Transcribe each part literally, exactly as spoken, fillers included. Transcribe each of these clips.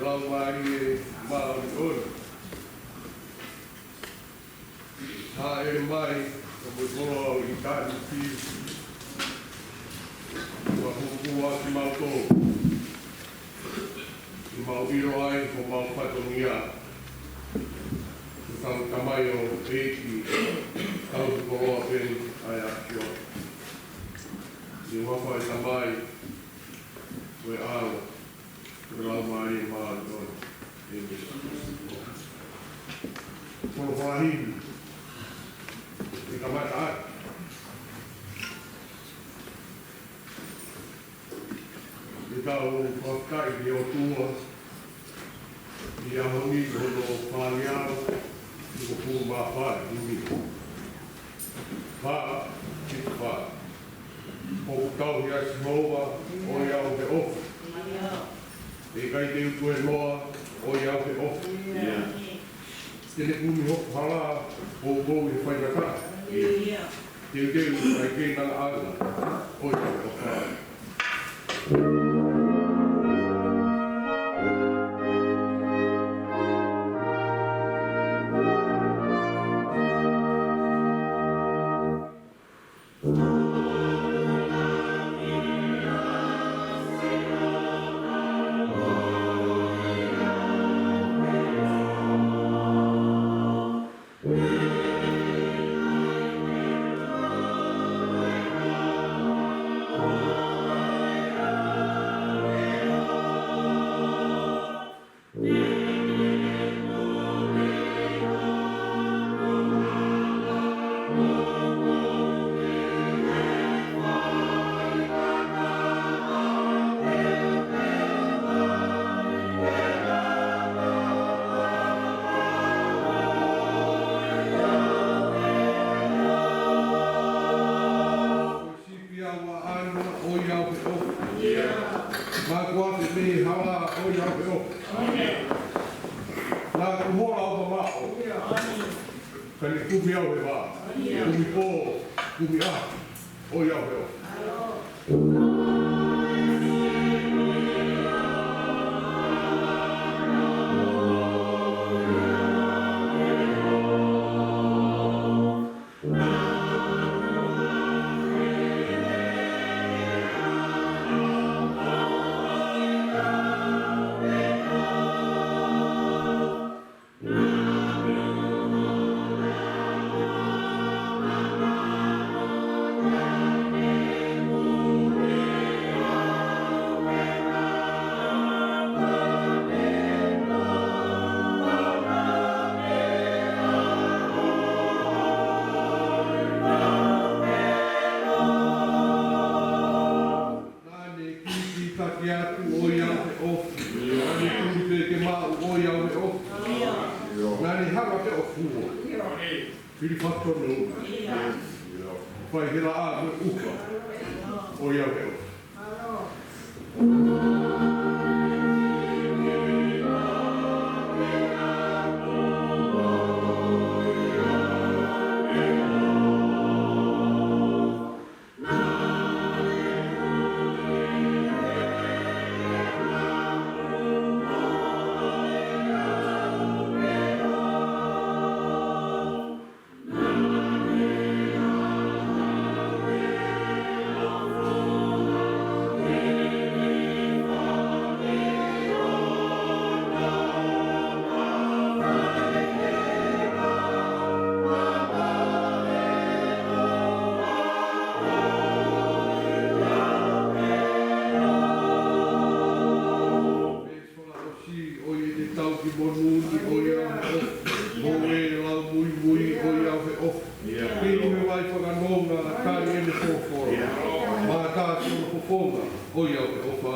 Laumālie Māʻoniʻoni, hāʻele mai, ka mo e koloa ʻo ʻitāniti, ʻo hūhū ʻaki kimautolu, ke mau ʻilo ai homau fatongia, ko e kau tamaiki ʻo e ʻEiki, tauhi koloa pē ʻa e ʻAfiona. ʻI he huafa ʻo e Tamai, ko e ʻAlo, ko e Laumālie Māʻoniʻoni. ʻĒmeni. Ko e folofola himi, ʻe kamata atu. ʻE tau fakafetaʻi ki he ʻOtua, ʻi he ʻaho ni ko hono fāngeau, ʻi he uofulu mā fā ʻi he ʻaho ni. Fā, fitu fā. ʻOku tauhi ʻa Sihova ʻo ia ʻo e ʻofa. ʻE ʻikai te u tuēnoa ʻo ia ʻo e ʻofa. Te ne kumi hoku hala, ʻo u ʻi he faingataʻa. Teuteu ʻa e keinanga ʻana ʻo ia ʻo e ʻofa. Sipi ʻaʻana ʻo ia ʻo e ʻofa. Naʻa ku afe mei he hala ʻo ia ʻo e ʻofa. Naʻa ku hola ʻo mamaʻo. Ka ne kumi au he vā. Kumi pō, kumi ʻaho, ʻo ia ʻo e ʻofa. Naʻa ne kikitaki atu ʻo ia ʻo e ʻofa. Naʻa ne tuli pē ke maʻu ʻo ia ʻo e ʻofa. Naʻa ne hanga pē ʻo fua. Pili fakatonu. Fai he laʻā mo e ʻuha ʻo ia ʻo e ʻofa. Fakaʻosi ʻo ia te tau ki monū ni ʻo ia ʻo e ʻofa. Mo e lau muimui ʻo ia ʻo e ʻofa. Pili mo e vai fakanonga, tali ʻene folofola. Mātā ki hono fofonga ʻo ia ʻo e ʻofa.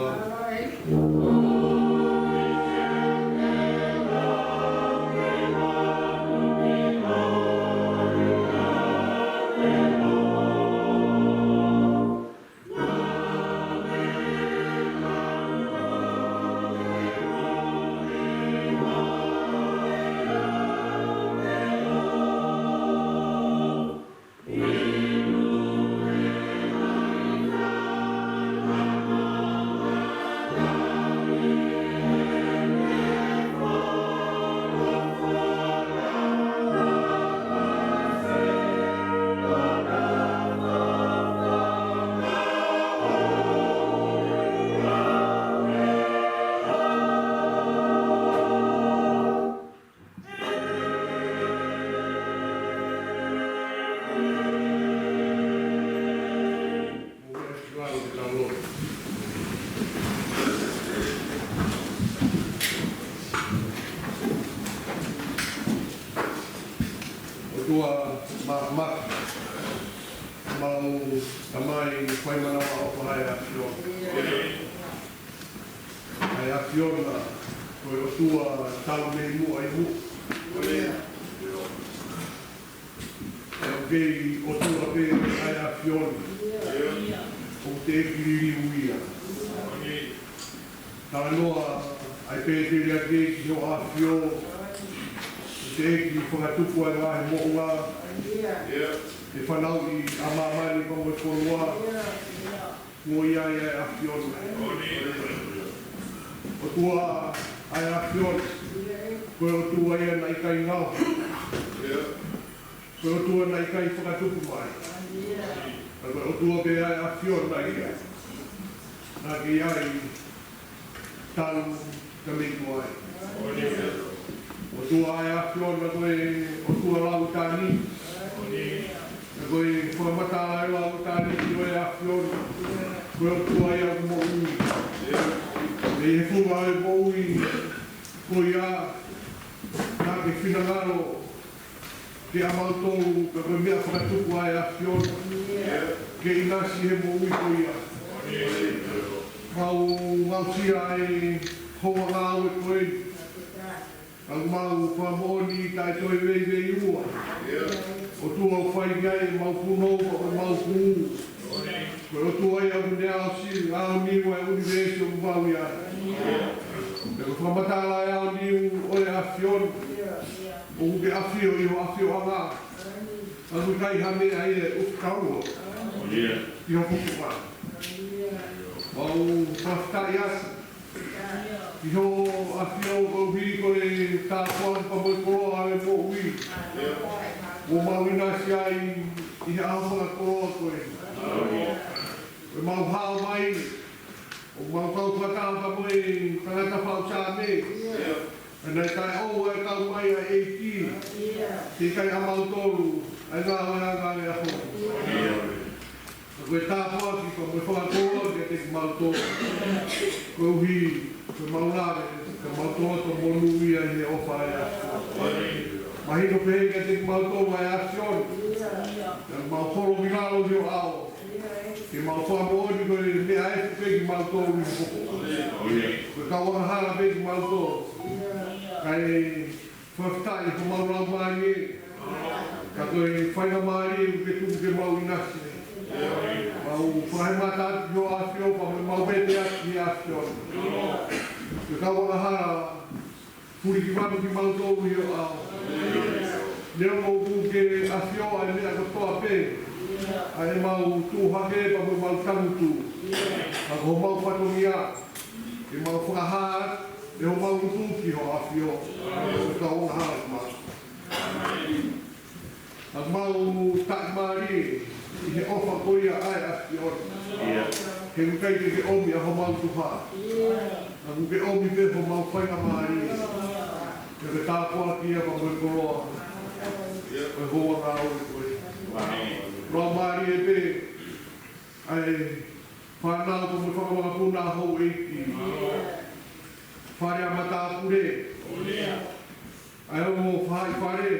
ʻOtua Māfimafi, mau Tamai fai manavaʻofa ʻa e ʻAfiona. ʻA e ʻAfiona, ko e ʻOtua talu mei muʻa ʻi muʻa. ʻOku kei ʻOtua pē ʻa e ʻAfiona. ʻOku teʻeki liliu ia. Talanoa ʻa e pēteliake ki hoʻo ʻAfio, teʻeki fakatupu ʻa e ngaahi moʻunga, ʻe fanauʻi ʻa māmani pea mo e fonua, kuo ʻi ai ʻa e ʻAfiona. ʻOtua ʻa e ʻAfiona, ko e ʻOtua ia naʻe ʻikai ngaohi. Ko e ʻOtua naʻe ʻikai fakatupu mai. Ka ko e ʻOtua pē ʻa e ʻAfiona ia. Naʻe ʻi ai talu mei tuai. ʻOtua ʻa e ʻAfiona ko e ʻOtua Lautāniti. Ko e fakamatala ʻa e Lautāniti ʻo e ʻAfiona, ko e ʻOtua ia ʻoku moʻui. Mei he funga ʻo e moʻui ko ia, naʻa ke finangalo ke ʻa mautolu, ka ko e meʻa fakatupu ʻa e ʻAfiona, ke ʻinasi he moʻui ko ia. Mau aʻusia ʻa e houa ngāue ko eni. Ka mau fakamoʻoni taʻe toe veiveiua. ʻOtua ʻoku fai ki ai ʻemau punou, ʻemau pū. Ko e ʻOtua ia ʻoku ne aʻusia, aʻusia ʻa e ʻunivēsi ʻoku mau ʻi ai. Pea ko e fakamatala ʻa e aoniu ʻo e ʻAfiona, ʻoku ke ʻafio ʻi ho ʻafioʻanga. Ka ʻoku ʻikai ha meʻa ia ʻoku kaua ʻi ho pupuʻa. Mau fakafetaʻi atu ki hoʻo ʻAfio koeʻuhi ko e tāpuaki pea mo e koloa ʻo e moʻui. ʻOku mau ʻinasi ai ʻi he ʻaho fakakoloa ko eni. ʻOku mau hao mai, ʻoku mau kau fakataha pea mo e tangata faʻu Saame. Ka naʻe taʻeʻoua e kau mai ʻa e ʻEiki, ke ʻikai ʻa mautolu ʻa e ngāueʻanga ʻo e ʻaho. Ka ko e tāpuaki pea mo e fakakoloa kiate kimautolu. Koeʻuhi, ko ʻemau lave, ke mau toloto monūʻia ʻi he ʻofa ʻa e ʻAfiona. Mahino pē kiate kimautolu ʻa e ʻAfiona. Ke mau holo ki lalo ʻi ho ʻao. Ke mau fakamoʻoni ko e meʻa ʻe ʻofa pē kimautolu ʻi he pō. Ko e kau angahala pē kimautolu. Kae fakafetaʻi ko homau laumālie. Ka ko e faingamālie ʻoku ke tuku ke mau ʻinasi. Mau fakahemata atu ki ho ʻAfio pea mo ʻemau vete atu ki he ʻAfiona. Ko e kau angahala, puli ki manu kimautolu ʻi ho ʻao. Neongo ʻoku ke ʻafioʻi ʻa e meʻa kotoa pē, ʻa ʻemau tuʻu hake pea mo ʻemau tangutu. Ka ko homau fatongia, ke mau fakahā ʻe homau lotu ki ho ʻAfio. Ko e kau angahala kimautolu. Ka mau taʻimālie ʻi he ʻofa ko ia ʻa e ʻAfiona. He ʻoku ʻikai te ke ʻomi ʻa homau tuha. Ka ʻoku ke ʻomi pē homau faingamālie. Ke ke tāpuakiʻi ia pea mo e koloa ʻo e houa ngāue ko eni. Laumālie pē ʻa e fānau pea mo e fanga makapuna houʻeiki. Fale ʻa matāpule. ʻA e ongo faʻahi fale.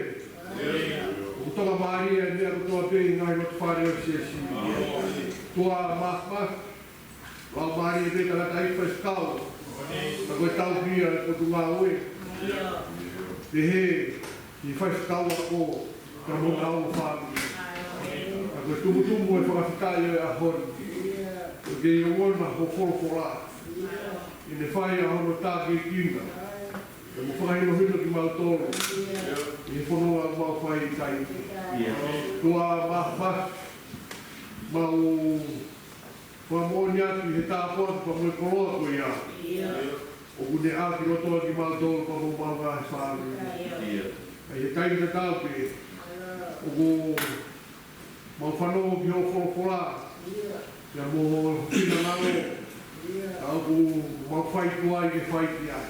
ʻOku tokamālie ʻa e meʻa kotoa pē ʻi he ngaahi loto fale ʻo e siasi. ʻOtua Māfimafi, laumālie pē tangataʻeiki faifekau. Ka ko e tauhi ʻa e potungāue. Pehē ki he faifekau ako pea mo hona ongo fāmili. Ka ko e tumutumu ʻo e fakafetaʻi ʻo e ʻaho ni, ʻoku ke ongona ho folofola. ʻI heʻene fai ʻa hono tākiekina. Ke mo fakahinohino kimautolu ʻi he fononga ʻoku mau fai ʻi taimi ni. ʻOtua Māfimafi, mau fakamoʻoni atu ʻi he tāpuaki pea mo e koloa ko ia ʻoku ne ʻākilotoa kimautolu pea mo homau ngaahi fāmili. ʻI he taimi tatau pē ʻoku mau fanongo ki hoʻo folofola, pea mo ho finangalo, ka ʻoku mau fai tuai ke fai ki ai.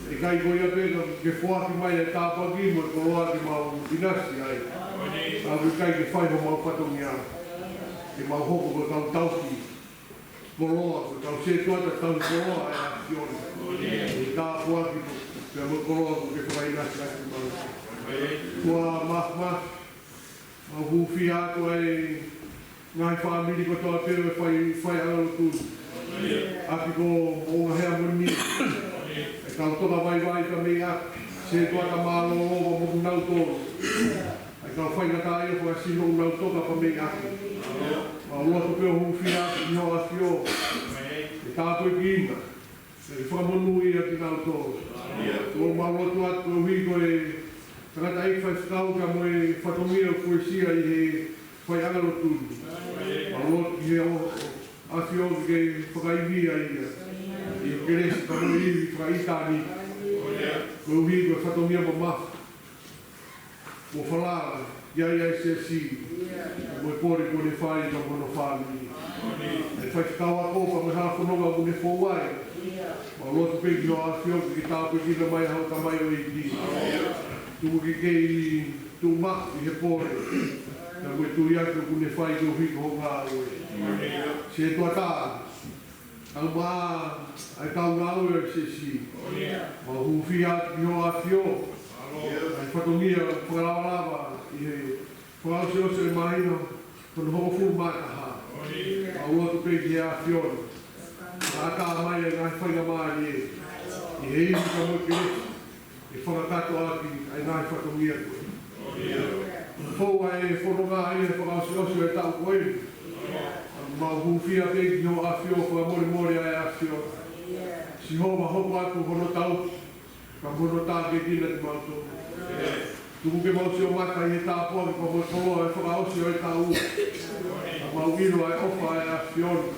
ʻIkai ko ia pē ka ke foaki mai ʻa e tāpuaki mo e koloa ke mau ʻinasi ai. Ka ʻoku ʻikai ke fai homau fatongia, ke mau hoko ko e kau tauhi koloa, ko e kau sētuata tauhi koloa ʻa e ʻAfiona. ʻI he tāpuaki pea mo e koloa ʻoku ke fakaʻinasi ʻaki kimautolu. Ko e mafimafi, mau hūfia atu ai ngaahi fāmili kotoa pē ʻo e fai, faiʻanga lotu ni. ʻApi ko Moʻungahea mo Nini, ʻa e kau toka vaivai ka mei ʻapi, Sētuata mālōlō mo kinautolu, ʻa e kau faingataʻaʻia fakasino ʻoku nau toka ka mei ʻapi. Mau lotu pē ʻo hūfia atu ki hoʻo ʻAfio ke tāpuekina, ke fakamonūʻia kinautolu. Ko ʻemau lotu atu koeʻuhi ko e tangataʻeiki faifekau ka mo e fatongia ʻoku uesia ʻi he faiʻanga lotu ni. Mau lotu ki hoʻo ʻAfio ke fakaivia ia ʻi he kelesi ka mo e ivi fakaʻitāniti, koeʻuhi ko e fatongia mamafa mo falala ki ai ʻa e siasi, mo e pole kuo ne fai ka mo hono fāmili, ʻa e faifekau ako ka mo e hala fononga kuo ne fou ai. Mau lotu pē ki hoʻo ʻAfio ke tāpuekina mai ʻa hoʻo tamaioʻeiki. Tuku ke kei tuʻu maʻu ʻi he pole ka mo e tuiaki ʻoku ne fai koeʻuhi ko hoʻo ngāue. Sētuata, ʻa e ma, ʻa e kau ngāue ʻo e siasi, mau hūfia atu ki hoʻo ʻAfio, ʻa e fatongia fakalavalava ʻi he fakaʻosiʻosi ʻo e māhina hono hongofulu mā taha. Mau lotu pē ki he ʻAfio ke ʻatā mai ʻa e ngaahi faingamālie ʻi he ivi ka mo e kelesi ke fakakakato ʻaki ʻa e ngaahi fatongia ko ē. Fou ʻa e fononga ʻi he fakaʻosiʻosi ʻo e taʻu ko eni, mau hūfia pē ki hoʻo ʻAfio, fakamolemole ʻa e ʻAfio, Sihova, hoko atu hono tauhi ka mo hono tākiekina kimautolu. Tuku ke mau sio mata ʻi he tāpuaki ka mo e koloa ʻo e fakaʻosi ʻo e taʻu, ka mau ʻilo ʻa e ʻofa ʻa e ʻAfio ʻoku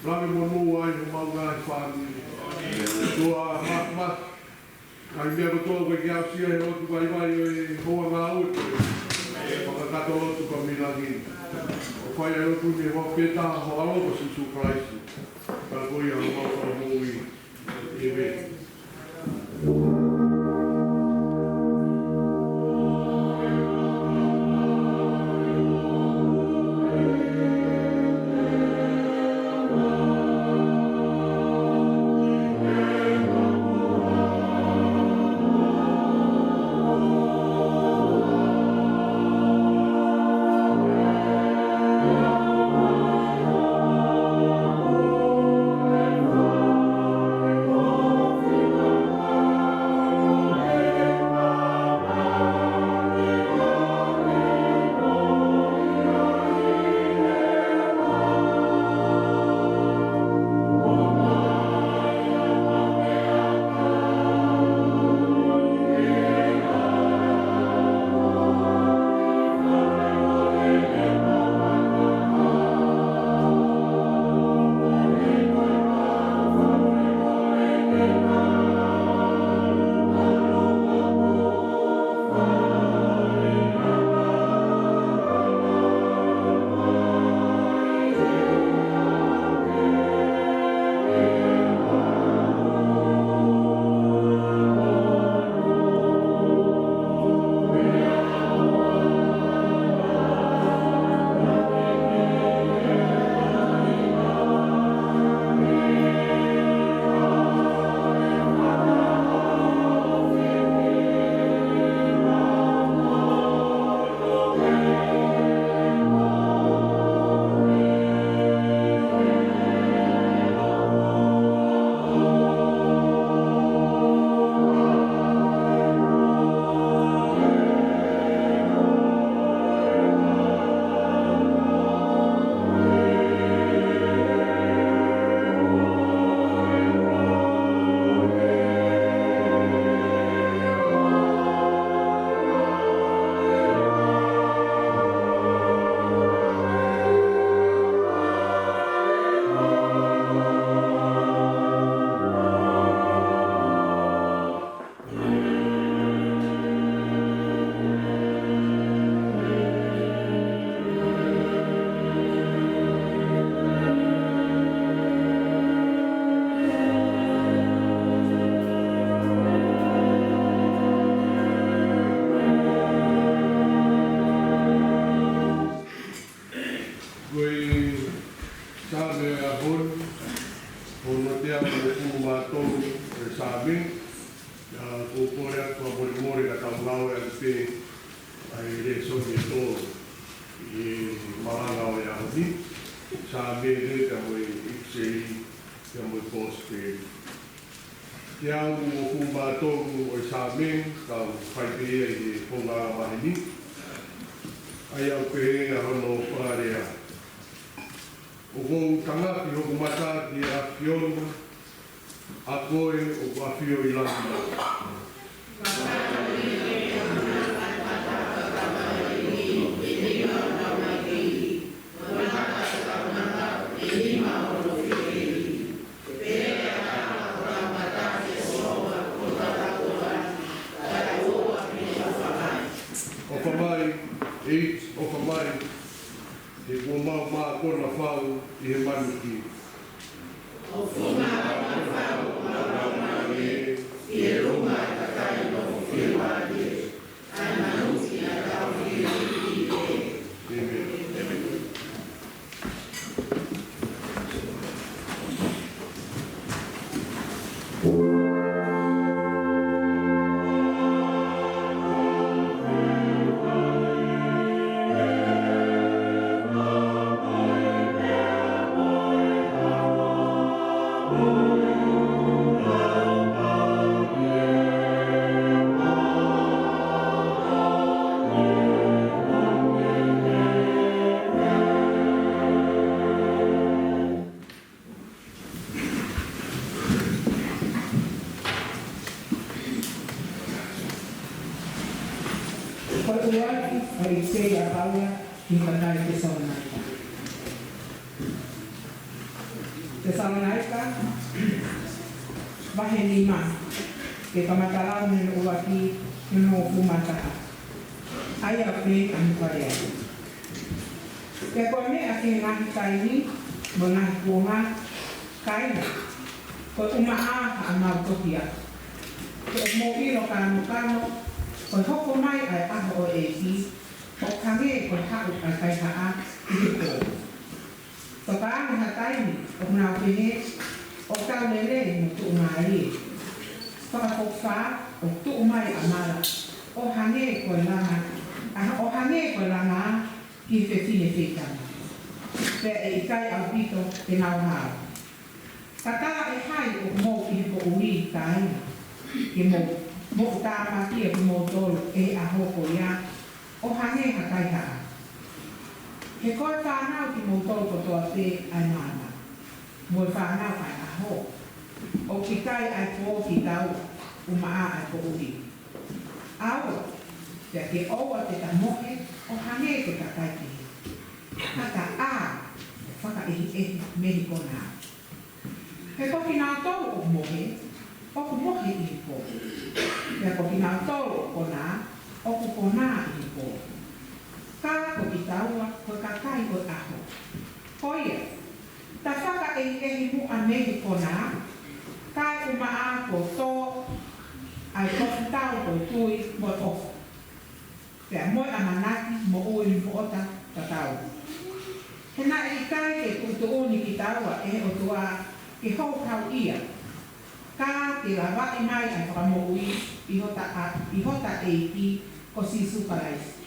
lave monū ai homau ngaahi fāmili. Tuku mafimafi ʻa e meʻa kotoa ʻoku ʻikai ke aʻusia ʻe he lotu vaivai ʻo e houa ngāue ko eni, fakakakato lotu ka mei langi. ʻOku fai ʻa e lotu ni ʻi he huafa pē taha ho ʻAlo ko Sīsū Kalaisi, ka ko ia homau Fakamoʻui. ʻĒmeni. Ko e Saame ʻa e ʻaho ni, hono teau hongofulu mā tolu ʻo e Saame, ʻa ʻOku ou kole atu fakamolemole ka tau ngāueʻaki pē ʻa e lēsoni ʻe tolu ʻi he malanga ʻo e ʻaho ni, Saame pea mo e ʻIpiseli pea mo e Kosipeli. Teau uofulu mā tolu ʻo e Saame, tau fai pē ia ʻi he founga ʻa e ʻaho ni. ʻA ia ʻoku pehē hono fakalea: ʻOku ou tangafi hoku mata ki he ʻAfiona, ʻa koe ʻoku ʻafio ʻi langi na. ʻOfa mai, ʻEiki, ʻofa mai, he kuo mau mākona fau ʻi he manuki. ʻOku mau mākona fau, mau lau manuki, ʻi he luma ʻa e kakai nofo fiemālie, ʻa e manuki naʻa tau fili ki ai. ʻĒmeni. Ko e ʻuluaki ʻo e ʻipiseli ʻa Paula ki he kakai Tesalonaika. Tesalonaika, vahe nima, ke kamata lau mei hono ʻuluaki ki hono hongofulu mā taha. ʻA ia ʻoku pehē hono fakalea: Pea ko e meʻa ki he ngaahi taimi mo e ngaahi kuonga, kāinga, ko e ʻumaʻā haʻamau tohi atu, ke mou ʻilo kanokano, ko e hoko mai ʻa e ʻaho ʻo e ʻEiki, ʻo hangē ko e haʻu ʻa e kaihaʻa ʻi he pō. Tokanga ha taimi ʻoku nau pehē, ʻoku tau lelei mo tuʻumālie. Fakafokifā ʻoku tuʻu mai ʻa mala, ʻo hangē ko e langa, ʻa, ʻo hangē ko e langa ki he fefine feitanga. Pea ʻe ʻikai ʻaupito te nau hao. Ka talaʻehai ʻoku mou ʻi he poʻuli, kāinga, ke mou, mou tāmateʻi ʻa kimoutolu ʻe he ʻaho ko ia, ʻo hangē ha kaihaʻa. He ko e fānau kimoutolu kotoa pē ʻa e maama, mo e fānau ʻa e ʻaho. ʻOku ʻikai ʻa e pō kitaua, ʻumaʻā ʻa e poʻuli. ʻAua, pea ke ʻoua te ta mohe ʻo hangē ko e kakai kehe, ka ta ʻā ʻo fakaʻehiʻehi mei he konā. He ko kinautolu ʻoku mohe, ʻoku mohe ʻi he pō. Pea ko kinautolu ʻoku konā, ʻoku konā ʻi he pō. Ka ko kitaua, ko e kakai ʻo e ʻaho. Ko ia, ta fakaʻehiʻehi muʻa mei he konā, kae ʻumaʻā kuo tō ʻa e kofu tau ko e tui mo e ʻofa, pea mo e ʻamanaki moʻui moʻotatau. He naʻe ʻikai ke tuʻutuʻuni kitaua ʻe he ʻOtua ke houhauʻia, ka ke lavaʻi mai ʻa e fakamoʻui ʻi hota ʻa, ʻi hota ʻEiki ko Sīsū Kalaisi,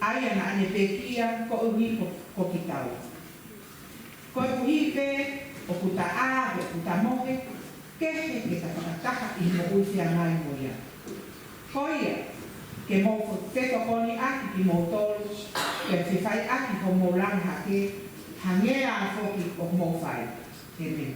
ʻa ia naʻa ne pekia koeʻuhi ko, ko kitaua. Koeʻuhi pē ʻoku ta ʻā pe ʻoku ta mohe, kehe ke ta fakataha ʻi he moʻui feangai mo ia. Ko ia, ke mou fetokoniʻaki kimoutolu, pea fefaiʻaki hoʻomou langa hake, hangē ā foki ʻoku mou fai. ʻĒmeni.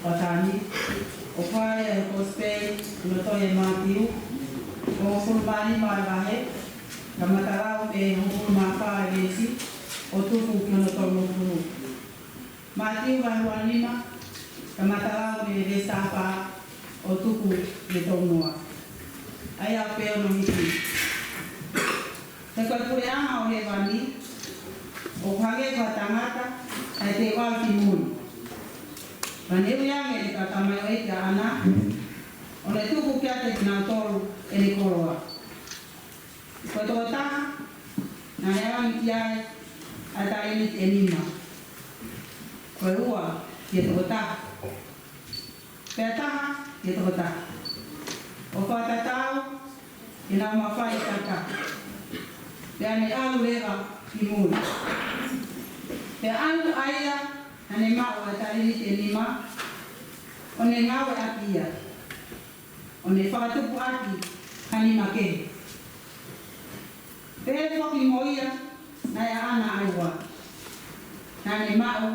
Pātani, ʻoku ʻi ai e Kosipeli ʻi loto ʻia Mātiu, hongofulu mā nima e vahe, kamata lau mei he hongofulu mā fā e veesi, ʻo tuku ki hono tolungofulu. Mātiu vahe ua nima, kamata lau mei he veesi taha fā, ʻo tuku ki he tolunoa. ʻA ia ʻoku pehē hono hiki. He ko e puleʻanga ʻo hēvani, ʻoku hangē ko ha tangata, ʻa ia te u ʻalu ki muli. Pea ne ui ange ʻene kau tamaioʻeiki ʻaʻana, ʻo ne tuku kiate kinautolu ʻene koloa. Ko e tokotaha, naʻa ne ʻange ki ai, ʻa e talēniti ʻe nima. Ko e ua, ki he tokotaha. Pea taha, ki he tokotaha. ʻO fakatatau, ke nau mafai ʻe he taha. Pea ne ʻalu leva ki muli. Pea ʻalu ʻa ia, naʻa ne maʻu ʻa e talēniti ʻe nima, ʻo ne ngāueʻaki ia. ʻO ne fakatupu ʻaki, ha nima kehe. Pehē foki mo ia, naʻe ʻaʻana ʻa e ua. Naʻa ne maʻu,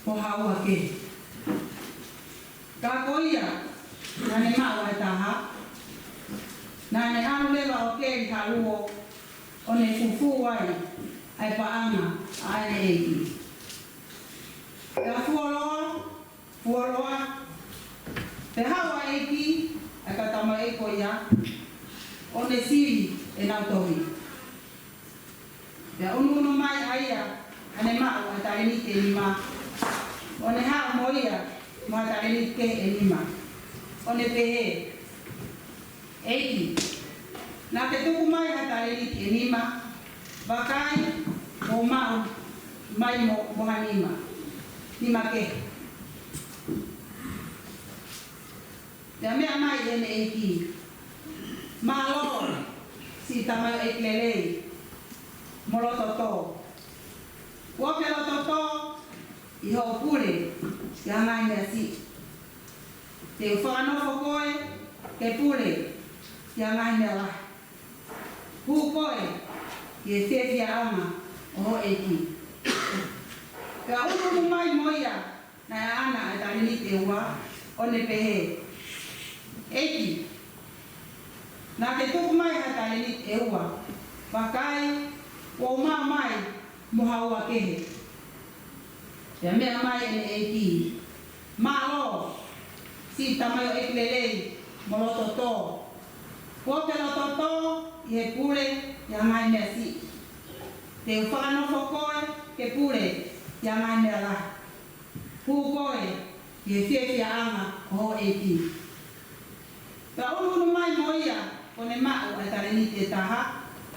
mo ha ua kehe. Ka ko ia, naʻa ne maʻu ʻa e taha, naʻa ne ʻalu leva ʻo keli ha luo, ʻo ne fufū ai, ʻa e paʻanga, ʻa ʻene ʻeiki. Pea fuoloa, fuoloa, pea haʻu ʻa e ʻeiki, ʻa e kau tamaioʻeiki ko ia, ʻo ne sivi ʻenau tohi. Pea ʻunuʻunu mai ʻa ia, ʻa ʻene maʻu ʻa e talēniti ʻe nima, ʻo ne haʻu mo ia, mo ha talēniti kehe ʻe nima. ʻO ne pehē, ʻEiki, naʻa ke tuku mai ha talēniti ʻe nima, vakai, kuo u maʻu mai mo, mo ha nima, nima kehe. Pea meʻa mai ʻene ʻeiki, mālō, siʻi tamaioʻeiki lelei, mo loto tō. Kuo ke loto tō ʻi hoʻo pule ki ha ngaahi meʻa siʻi. Te u fakanofo koe ke pule ki ha ngaahi meʻa lahi. Hū koe ki he fiefiaʻanga ʻo ho ʻeiki. Pea ʻunuʻunu mai mo ia, naʻe ʻaʻana ʻa e talēniti ʻe ua, ʻo ne pehē, ʻEiki, naʻa ke tuku mai ha talēniti ʻe ua, vakai, kuo u maʻu mai mo ha ua kehe. Pea meʻa mai ʻene ʻeiki, mālō, siʻi tamaioʻeiki lelei, mo loto tō. Kuo ke loto tō ʻi he pule ki ha ngaahi meʻa siʻi. Te u fakanofo koe ke pule ki ha ngaahi meʻa lahi. Hū koe ki he fiefiaʻanga ʻo ho ʻeiki. Pea ʻunuʻunu mai mo ia, kuo ne maʻu ʻa e talēniti ʻe taha,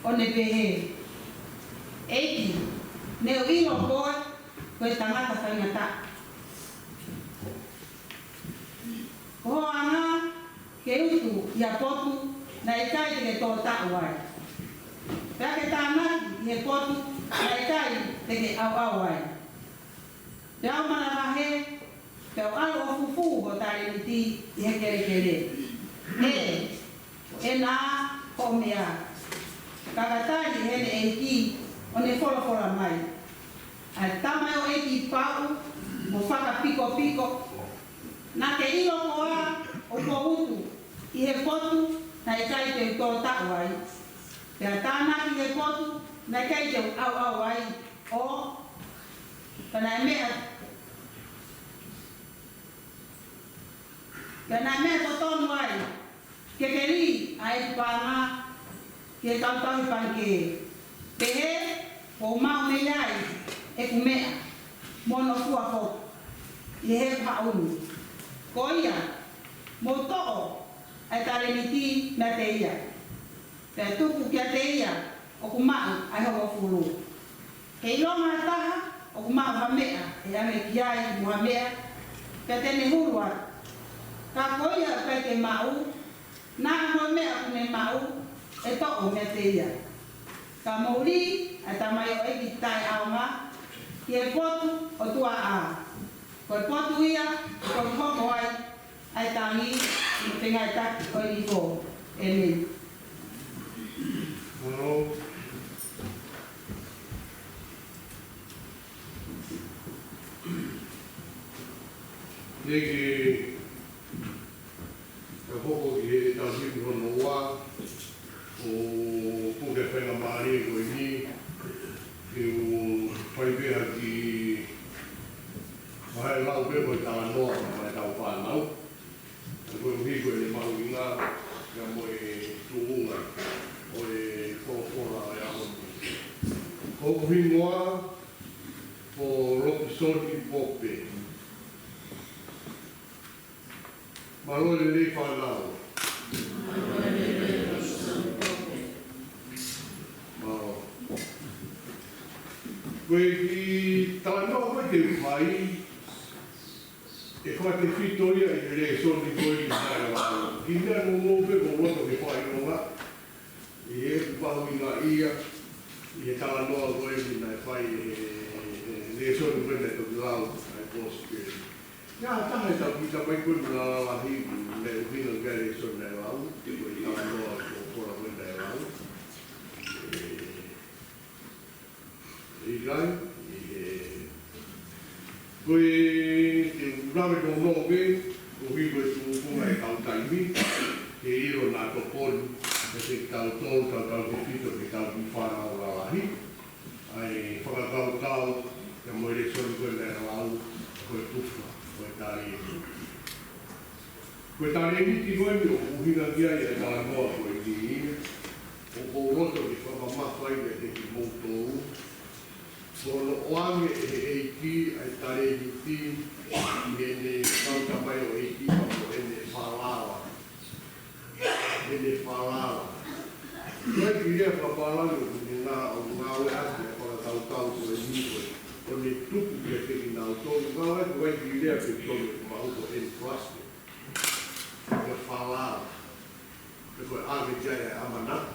ʻo ne pehē, ʻEiki, ne u ʻilo koe, ko e tangata faingataʻa. Ko hoʻo anga ke utu ʻi ha potu naʻe ʻikai te ke tō taʻu ai. Pea ke tānaki ʻi he potu naʻe ʻikai te ke ʻauʻau ai. Pea u manavahē, pea u ʻalu ʻo fufū ho talēniti ʻi he kelekele. ʻE, ʻena hoʻo meʻa. Ka ka tali ʻe heʻene ʻeiki, ʻo ne folofola mai, ʻA e tamaioʻeiki pauʻu mo fakapikopiko. Naʻa ke ʻilo koā ʻoku ou utu ʻi he potu naʻe ʻikai te u tō taʻu ai, pea tānaki he potu naʻe ʻikai te u ʻauʻau ai, ʻo ka naʻe meʻa, ka naʻe meʻa totonu ai ke ke lī ʻa ʻeku paʻanga ki he kau tauhi pangikē. Pehē, kuo u maʻu mei ai ʻeku meʻa, mo hono fua foki ʻi heʻeku haʻu ni. Ko ia, mou toʻo ʻa e talēniti meiate ia, pea tuku kiate ia ʻoku maʻu ʻa e hongofulu. Ke ʻilonga ha taha ʻoku maʻu ha meʻa, ʻe ʻange ki ai mo ha meʻa, pea te ne hulu atu. Ka ko ia ʻoku ʻikai ke maʻu, naʻa mo e meʻa ʻoku ne maʻu ʻe toʻo meiate ia. Ka mou lī ʻa e tamaioʻeiki taʻeʻaonga ki he potu ʻo tuaʻā. Ko e potu ia ʻoku hoko ai ʻa e tangi mo e fengāueʻaki ʻo e nifo. ʻĒmeni. Mālō. Hiki Hoko ki he tau himi hono ua, ʻo puke faingamālie ko eni, ke u fai pē ha kiʻi vahelau pē ko e talanoa maʻa ʻetau fānau. Koeʻuhi ko ʻene mahuʻinga, pea mo e tuʻunga ʻo e folofola ʻo e ʻaho ni. Ko hoku hingoa ko Lopesoni Pope. Mālō e lelei fānau. Mālō. Ko e kiʻi talanoa ko ē te u fai, ʻe fakatefito ia ʻi he lēsoni ko eni naʻe lau. Kiʻi meʻa nounou pē ʻoku ou loto ke fakaʻilonga ʻi heʻeku mahuʻingaʻia ʻi he talanoa ko eni naʻe fai ʻi he, he, he lēsoni ko ē naʻe toki lau ʻa e Kosipeli. ʻI ai ha taha ʻi heʻetau kiʻi tamai ko eni lalahi, naʻe ʻuhinga ki ai e lēsoni naʻe lau, pe ko e talanoa ko ē ko ē naʻe lau. ʻE, ʻIkai, ʻi he, ko e, te u lave nounou pē, koeʻuhi ko e tuʻunga ʻetau taimi, ke ʻilo naʻa tokoni, ʻe te tau tau, tau, tautefito, ke tau kiʻi fānau lalahi, ʻa e fakakaukau, pea mo e lēsoni ko ē naʻe lau, ko e tufa, ko e talēniti. Ko e talēniti ko eni ʻoku ʻuhinga ki ai ʻa e talanoa ko eni, ʻoku ou loto ke fakamamafaʻi kiate kimoutolu, ko hono ʻoange ʻe he ʻEiki ʻa e talēniti, ʻi heʻene kau tamaioʻeiki pea mo ʻene falala. ʻEne falala. Ko e kiʻi lea fakapālangi ʻoku ne ngā-, ʻoku ngāueʻaki ʻa e fakakaukau ko eni ko e, ʻo ne tuku kiate kinautolu. Ngāueʻaki ko e kiʻi lea pē tonu ʻoku maʻu ko e entrusted. Ko e falala. Pe ko e ʻave ki ai ʻa e ʻamanaki.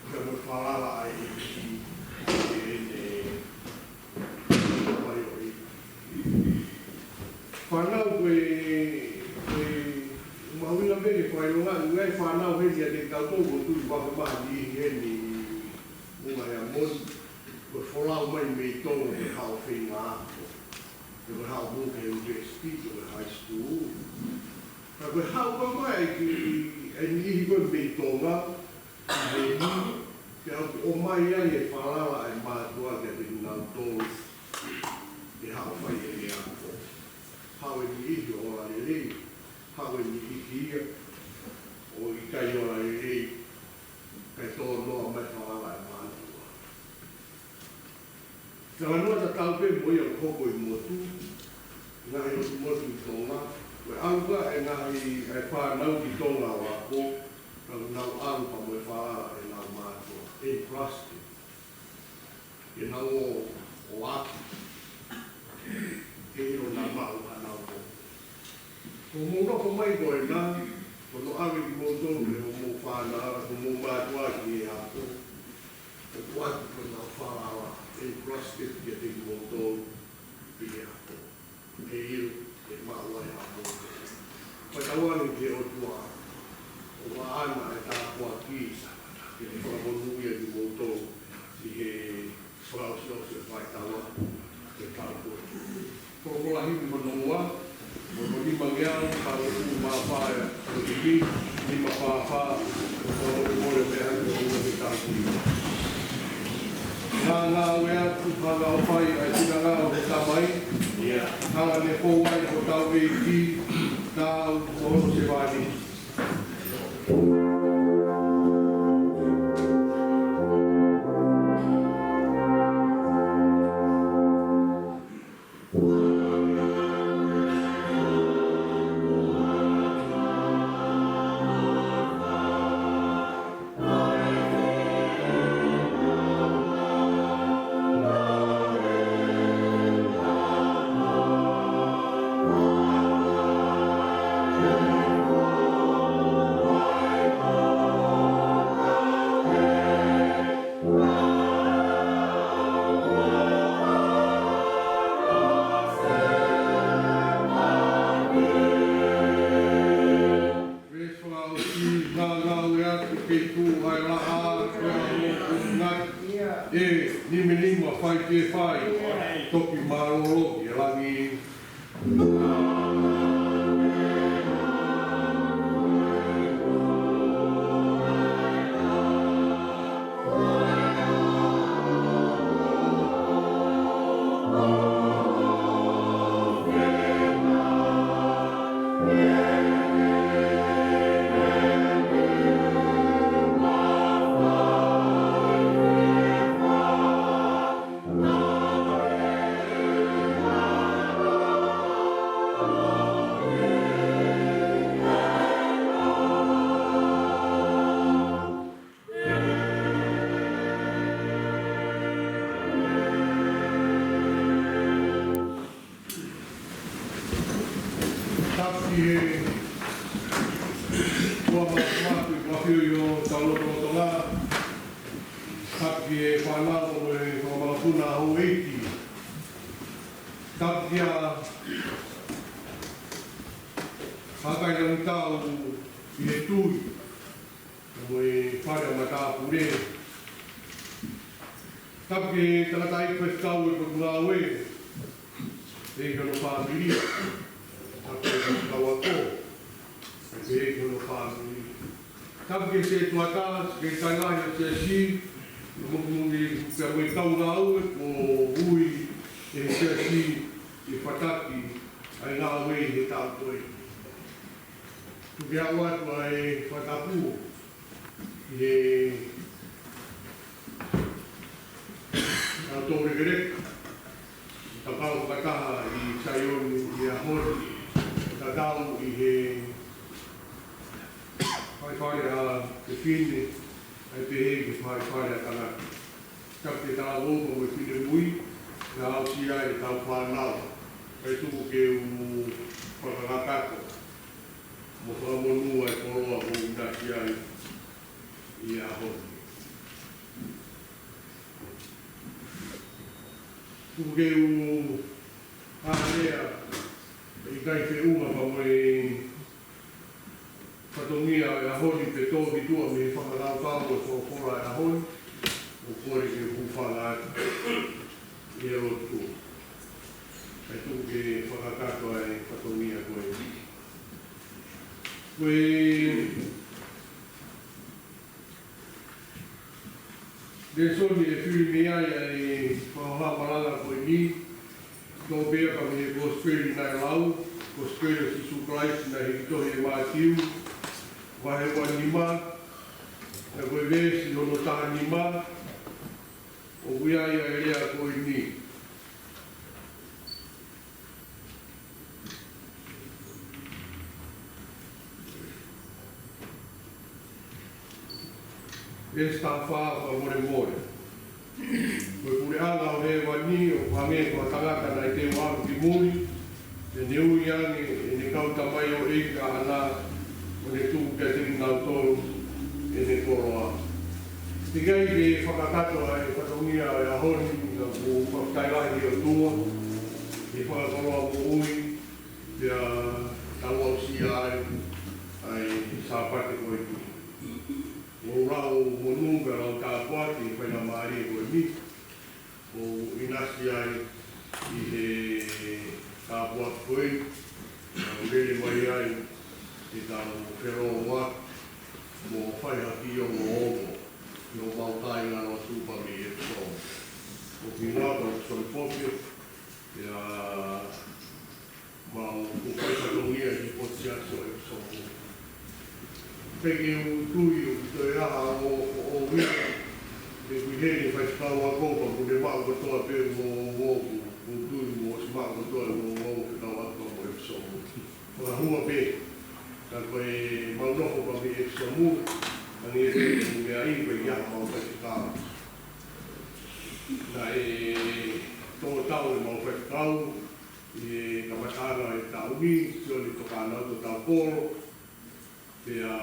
Pea mo e falala ʻa e ʻEiki, ʻi heʻene tamaioʻeiki. Fānau, ko e, ko e mahuʻinga pē ke fakaʻilonga, ʻoku ʻi ai e fānau heni ʻiate kitautolu ʻoku tui vahe maha ni heni ʻi Moʻunga Heamoni, ko e folau mai mei Tonga ke haʻu ʻo feinga ako. Pe ko e haʻu ʻo mou ki he university, pe ko e high school. Ka ko e haʻu ko ē mai ki, ʻa e niʻihi ko ē mei Tonga, ʻi heni, pea ʻoku ʻomai ai e falala ʻa e mātuʻa kiate kinautolu ke haʻu ʻo fai e ako. Haʻu e niʻihi ʻo ola lelei, haʻu e niʻihi ia ʻo ʻikai ola lelei, kae tō noa mai e falala ʻa e mātuʻa. Talanoa tatau pē mo ia ʻoku hoko ʻi motu, ngaahi ʻotu motu ʻi Tonga, ko e ʻalu ko ē ʻa e ngaahi, ʻa e fānau ki Tonga ʻo ako, ka ʻoku nau ʻalu pea mo e falala ʻenau mātuʻa, entrusted. Ke nau ō, ō ʻo ako, ke ʻilo naʻa maʻu haʻanau moʻui. Ko hoʻomou nofo mai ko ena, ko hono ʻave kimoutolu ʻe hoʻomou fānau, ko hoʻomou mātuʻa ki he ako, ʻoku ʻoatu ko ʻenau falala, entrusted kiate kimoutolu ki he ako. Ke ʻilo, ke maʻu ai haʻamou moʻui. Pea tau ʻalu ki he ʻOtua, ʻoku ʻaʻana e tāpuaki, ke fakamonūʻia kimoutolu ʻi he fakaʻosiʻosi e faitau, ke tau ko. Folofola himi hono ua, hono nimangeau, tau ʻoku mafai, ko e himi, nima fā fā, fakamolemole meʻa hake ʻo ua ke tau kui. Ngāngāue atu, hanga ʻo fai ʻa e finangalo ʻo e Tamai, hanga ʻo fou ai hotau ʻEiki, taau mo hono sevāniti. Veesi fakaʻosi, ngāngāue atu kei tuʻu ʻa e laʻā, ko e ʻaho ʻoku ngata. ʻE nimanima fai ke fai, toki mālōlō ki he langi. Mātuʻa, mātuʻa, ʻi he ʻafio ʻi hotau lotolotonga, tapu ki he fānau mo e fanga makapuna houʻeiki. Tapu ki he kakai ʻoku tau ʻi he tui, mo e fale ʻa matāpule. Tapu ki he tangataʻeiki faifekau ʻo e Potungāue, pehē ki hono fāmili. Tapu ki he faifekau ako, pehē ki hono fāmili. Tapu ki he setuata, ki he kakai ʻo e siasi, mo e, mo e, pea mo e kau ngāue kuo ui ʻe he siasi ke fataki ʻa e ngāue ʻi he taʻu ko eni. Tuku ke u ʻoatu ʻa e fakatapu ki he kau toulekeleka, kau fakataha ʻi Saione ʻi he ʻaho ni, tatau ʻi he faifale ʻa e fefine, kae pehē ki he faifale ʻa e tangata. Tapu ki he talavou mo e finemui, naʻa nau aʻusia ʻetau fānau, kae tuku ke u fakakakato mo fakamonū ʻa e koloa kuo u ʻinasi ai ʻi he ʻaho ni. Tuku ke u ʻā lea, ʻe ʻikai feʻunga pea mo e fatongia ʻo e ʻaho ni pe tō ki tuʻa mei he fakakaukau ʻo e folofola ʻo e ʻaho ni, ʻoku kole ke u hūfanga atu ʻi he lotu. Kae tuku ke fakakakato ʻa e fatongia ko eni. Ko e lēsoni ʻe fili mei ai ʻa e fakahohaʻa malanga ko eni, tō pē ia mei he Kosipeli naʻe lau, Kosipeli ʻo Sīsū Kalaisi naʻe hiki tohi ʻe Mātiu, vahe ua nima, pea ko e veesi hono taha nima, ʻoku ʻi ai ʻa e lea ko eni. Veesi taha fā, fakamolemole. Ko e puleʻanga ʻo hēvani ʻoku hangē ko ha tangata naʻe teu ʻalu ki muli, pea ne ui ange ʻene kau tamaioʻeiki ʻaʻana, ʻo ne tuku kiate kinautolu ʻene koloa. Teʻeki ai ke fakakakato ʻa e fatongia ʻo e ʻaho ni, ka ʻoku ou fakafetaʻi lahi ki he ʻOtua, ʻi he fakakoloa moʻui, pea tau aʻusia ai ʻa e Sāpate ko eni. ʻOku ou lau monū pea lau tāpuaki ki he faingamālie ko eni, ʻoku ou ʻinasi ai ʻi he tāpuaki ko eni, ʻoku lele mai ai ʻetau felōngoaki mo fai ha kiʻi ongoongo, ʻi homau kāingalotu pea mei ʻEfesō. ʻOku ou kole ke u soli foki, pea mau kei fai fatongia ʻi he potu siasi ʻo ʻEfesō. Pea ke u tui ʻoku toe ʻi ai ha ʻo, ʻo, ʻo ui, ke kui heni faifekau ako pea mou ne maʻu kotoa pē mo, mo, mo tui mo ʻosi maʻu kotoa mo, mo faifekau ako mo ʻEfesō. Fakahua pē, ka ko e mau nofo pea mei ʻEfesō, hangē pē ko e meʻa ʻi he ʻi ai mau faifekau. Naʻe tō tau ʻemau faifekau ʻi he kamataʻanga ʻo e taʻu ni, Sione Tokanau Totaukolo. Pea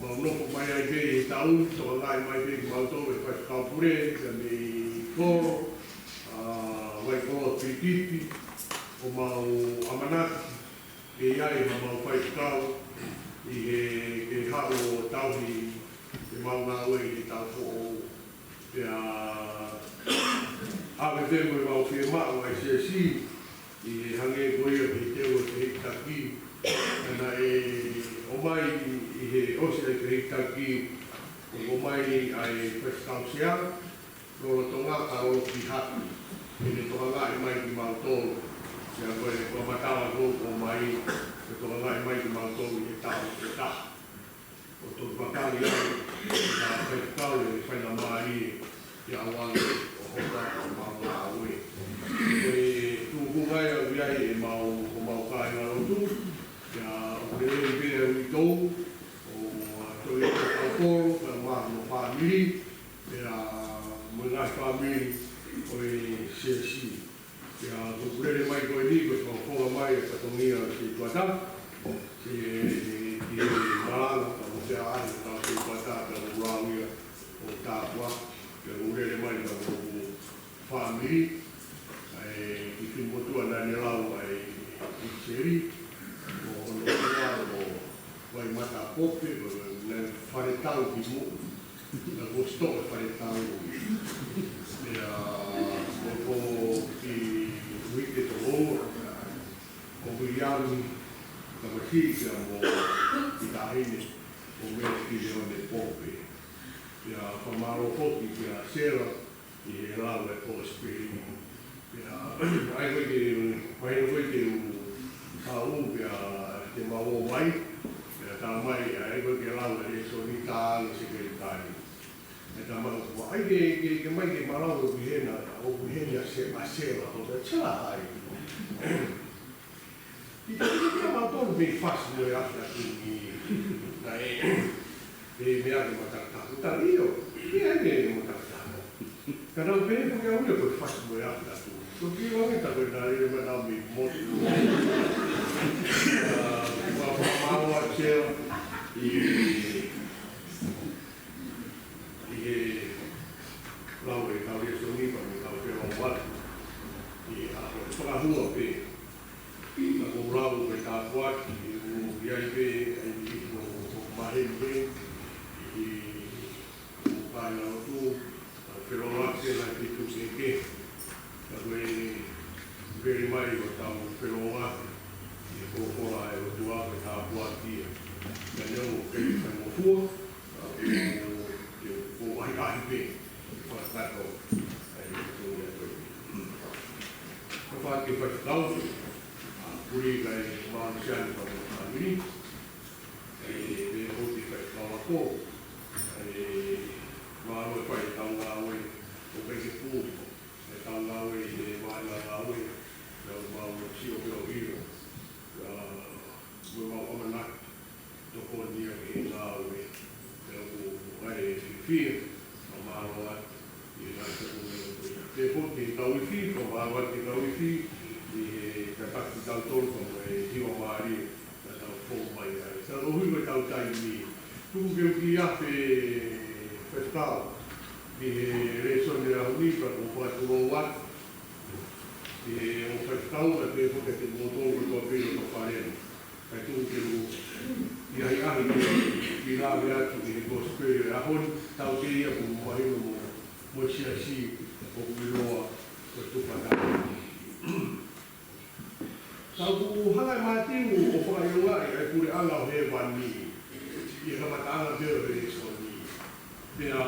mau nofo mai ai pē ʻi he taʻu ni, tokangaʻi mai pē kimautolu ʻe he faifekau pule, pea mei kolo, ʻa, Vaikolo Pitipi, ʻo mau ʻamanaki ke ʻi ai haʻamau faifekau ʻi he, ke haʻu ʻo tauhi ʻemau ngāue ʻi he taʻu foʻou. Pea ʻave pē mo ʻemau fiemaʻu ʻa e siasi, ʻi he hangē ko ia ʻi he teu ʻo e fehikitaki, naʻe ʻomai ʻi he ʻosi ʻa e fehikitaki, ʻo ʻomai ʻa e faifekau sea, lolotonga ka loloki haʻu, ke ne tokangaʻi mai kimautolu. Pea ko e, ko e matala ko ʻoku ʻomai, ke tokangaʻi mai kimautolu ʻi he taʻu ʻe taha. ʻO toki vakali ai, ʻa e faifekau ʻe faingamālie, ʻi he ʻaho ni ʻo hoko ʻa homau ngāue. Ko e tūkunga ia ʻoku ʻi ai ʻemau, homau kāingalotu, pea ʻoku lelei pē ʻa e uitou, ʻo, ʻa, Toʻi Totaukolo, pea mo hono fāmili, pea mo e ngaahi fāmili ʻo e siasi. Pea ko e lele mai ko eni, ko e fakafofonga mai ʻa e fatongia ʻo e setuata, ke, ke, Pope, naʻe fale tau ki muʻa. Naʻe kuo ʻosi toʻo e fale tau. Pea, ko e kiʻi uike tolu, ko Viliami, ka ko e kiʻi kia mo e kiʻi taʻahine, ko Mele Fileone Pope. Pea fakamālō foki kia Sela, ʻi he lau e kosipeli. Pea, ʻai ko ē ke, ʻai ko ē ke u, kau pea te mau ō mai, pea tā mai, ʻai ko ē ke lau e lēsoni, tā ange sekelitali. Pea tā mai, ʻai ke, ke, ke mai ke mau lau ʻoku ʻi hena, ʻoku ʻi hena ʻa Se-, ʻa Sela, ko e Sela ai. ʻI te kiʻi kia mau tonu mei fasi mo e afi atu ni, naʻe, ʻe meʻa ke matakataka. Tali ʻio, ʻe ai ke matakataka. Ka naʻa ku pehē ko e ʻuhinga ko e fasi mo e afi atu. Ko e kiʻi ʻuhinga ko e naʻe lele mai naʻa mei motu. ʻA, ʻa, ʻa, ʻa, ʻa, ʻi, ʻi he lau e kau lēsoni pea mo e kau fēfē atu. ʻI he ʻaho fakahua pē. Ka ko e lau e tāpuaki, ʻoku ʻi ai pē, ʻa e ʻi ko, ko maheni pē, ʻi ko kāingalotu, ʻa e felōngoaki naʻe tuku ke. Ka ko e veli mai ʻo tau felōngoaki, ʻi he folofola ʻa e ʻOtua ko e tāpuaki ia. Ka neongo ʻoku ʻikai faingofua, ka ʻoku, ʻoku, ʻoku ʻahiʻahi pē, ʻe fakatato, ʻa e tuku ia ko ē. Ka fai ke faifekau, ʻa, puli kai Mausiani pa mo Kamili, ʻe, ʻe hoti faifekau ako, ʻe, mālō e fai ʻetau ngāue, ʻoku ʻikai ke puli, ʻetau ngāue ʻi he māhina ngāue, ʻe mau sio pē ʻo ʻilo, ʻa, mo mau ʻamanaki, tokoni ia ki he ngāue, pea ʻoku ʻai e fiefia, fakamālō atu, ʻi he ngaahi tokoni ko ia. Pea ko e kau ifi, fakamālō atu ki he kau ifi, ʻi he tataki kitautolu, pea mo e hiva mālie, naʻa tau fou mai ai. Ka ʻoku ʻuhi ko ʻetau taimi, tuku ke u kiʻi afe faifekau, ʻi he lēsoni ʻaho ni, pea ʻoku ou fakatulou atu, ʻi he ongo faifekau, ka pehē foki kiate kimoutolu kotoa pē ʻi loto fale ni. Kae tuku ke u, ʻi ai ahi ke u lave atu ki he kosipeli ʻo e ʻaho ni, tau ke ia ko mahino mo, mo e siasi ʻoku ʻiloa ko e Tuʻu Fakatātā. Ka ʻoku hanga ʻe Mātiu ʻo fakaʻilongaʻi ʻa e puleʻanga ʻo hēvani ʻi he kamataʻanga pē ʻo e lēsoni. Pea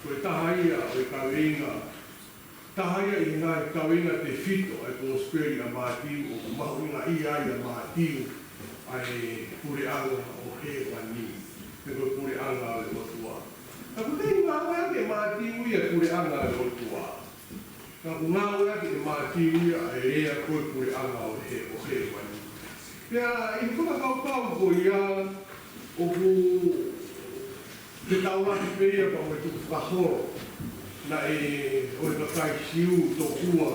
ko e taha ia ʻo e kaveinga, taha ia ʻi he ngaahi kaveinga tefito ʻa e kosipeli ʻa Mātiu, ʻoku mahuʻingaʻia ai ʻa Mātiu ʻa e puleʻanga ʻo hēvani, pe ko e puleʻanga ʻo e ʻOtua. Ka ʻoku ʻikai ngāueʻaki ʻe Mātiu ia e puleʻanga ʻo e ʻOtua. Ka ʻoku ngāueʻaki ʻe Mātiu ia ʻa e lea ko e puleʻanga ʻo he, ʻo hēvani. Pea ʻi he fakakaukau ko ia, ʻoku fetaulaki pē ia pea mo e tukufakaholo naʻe ʻo e kakai Siu tokua.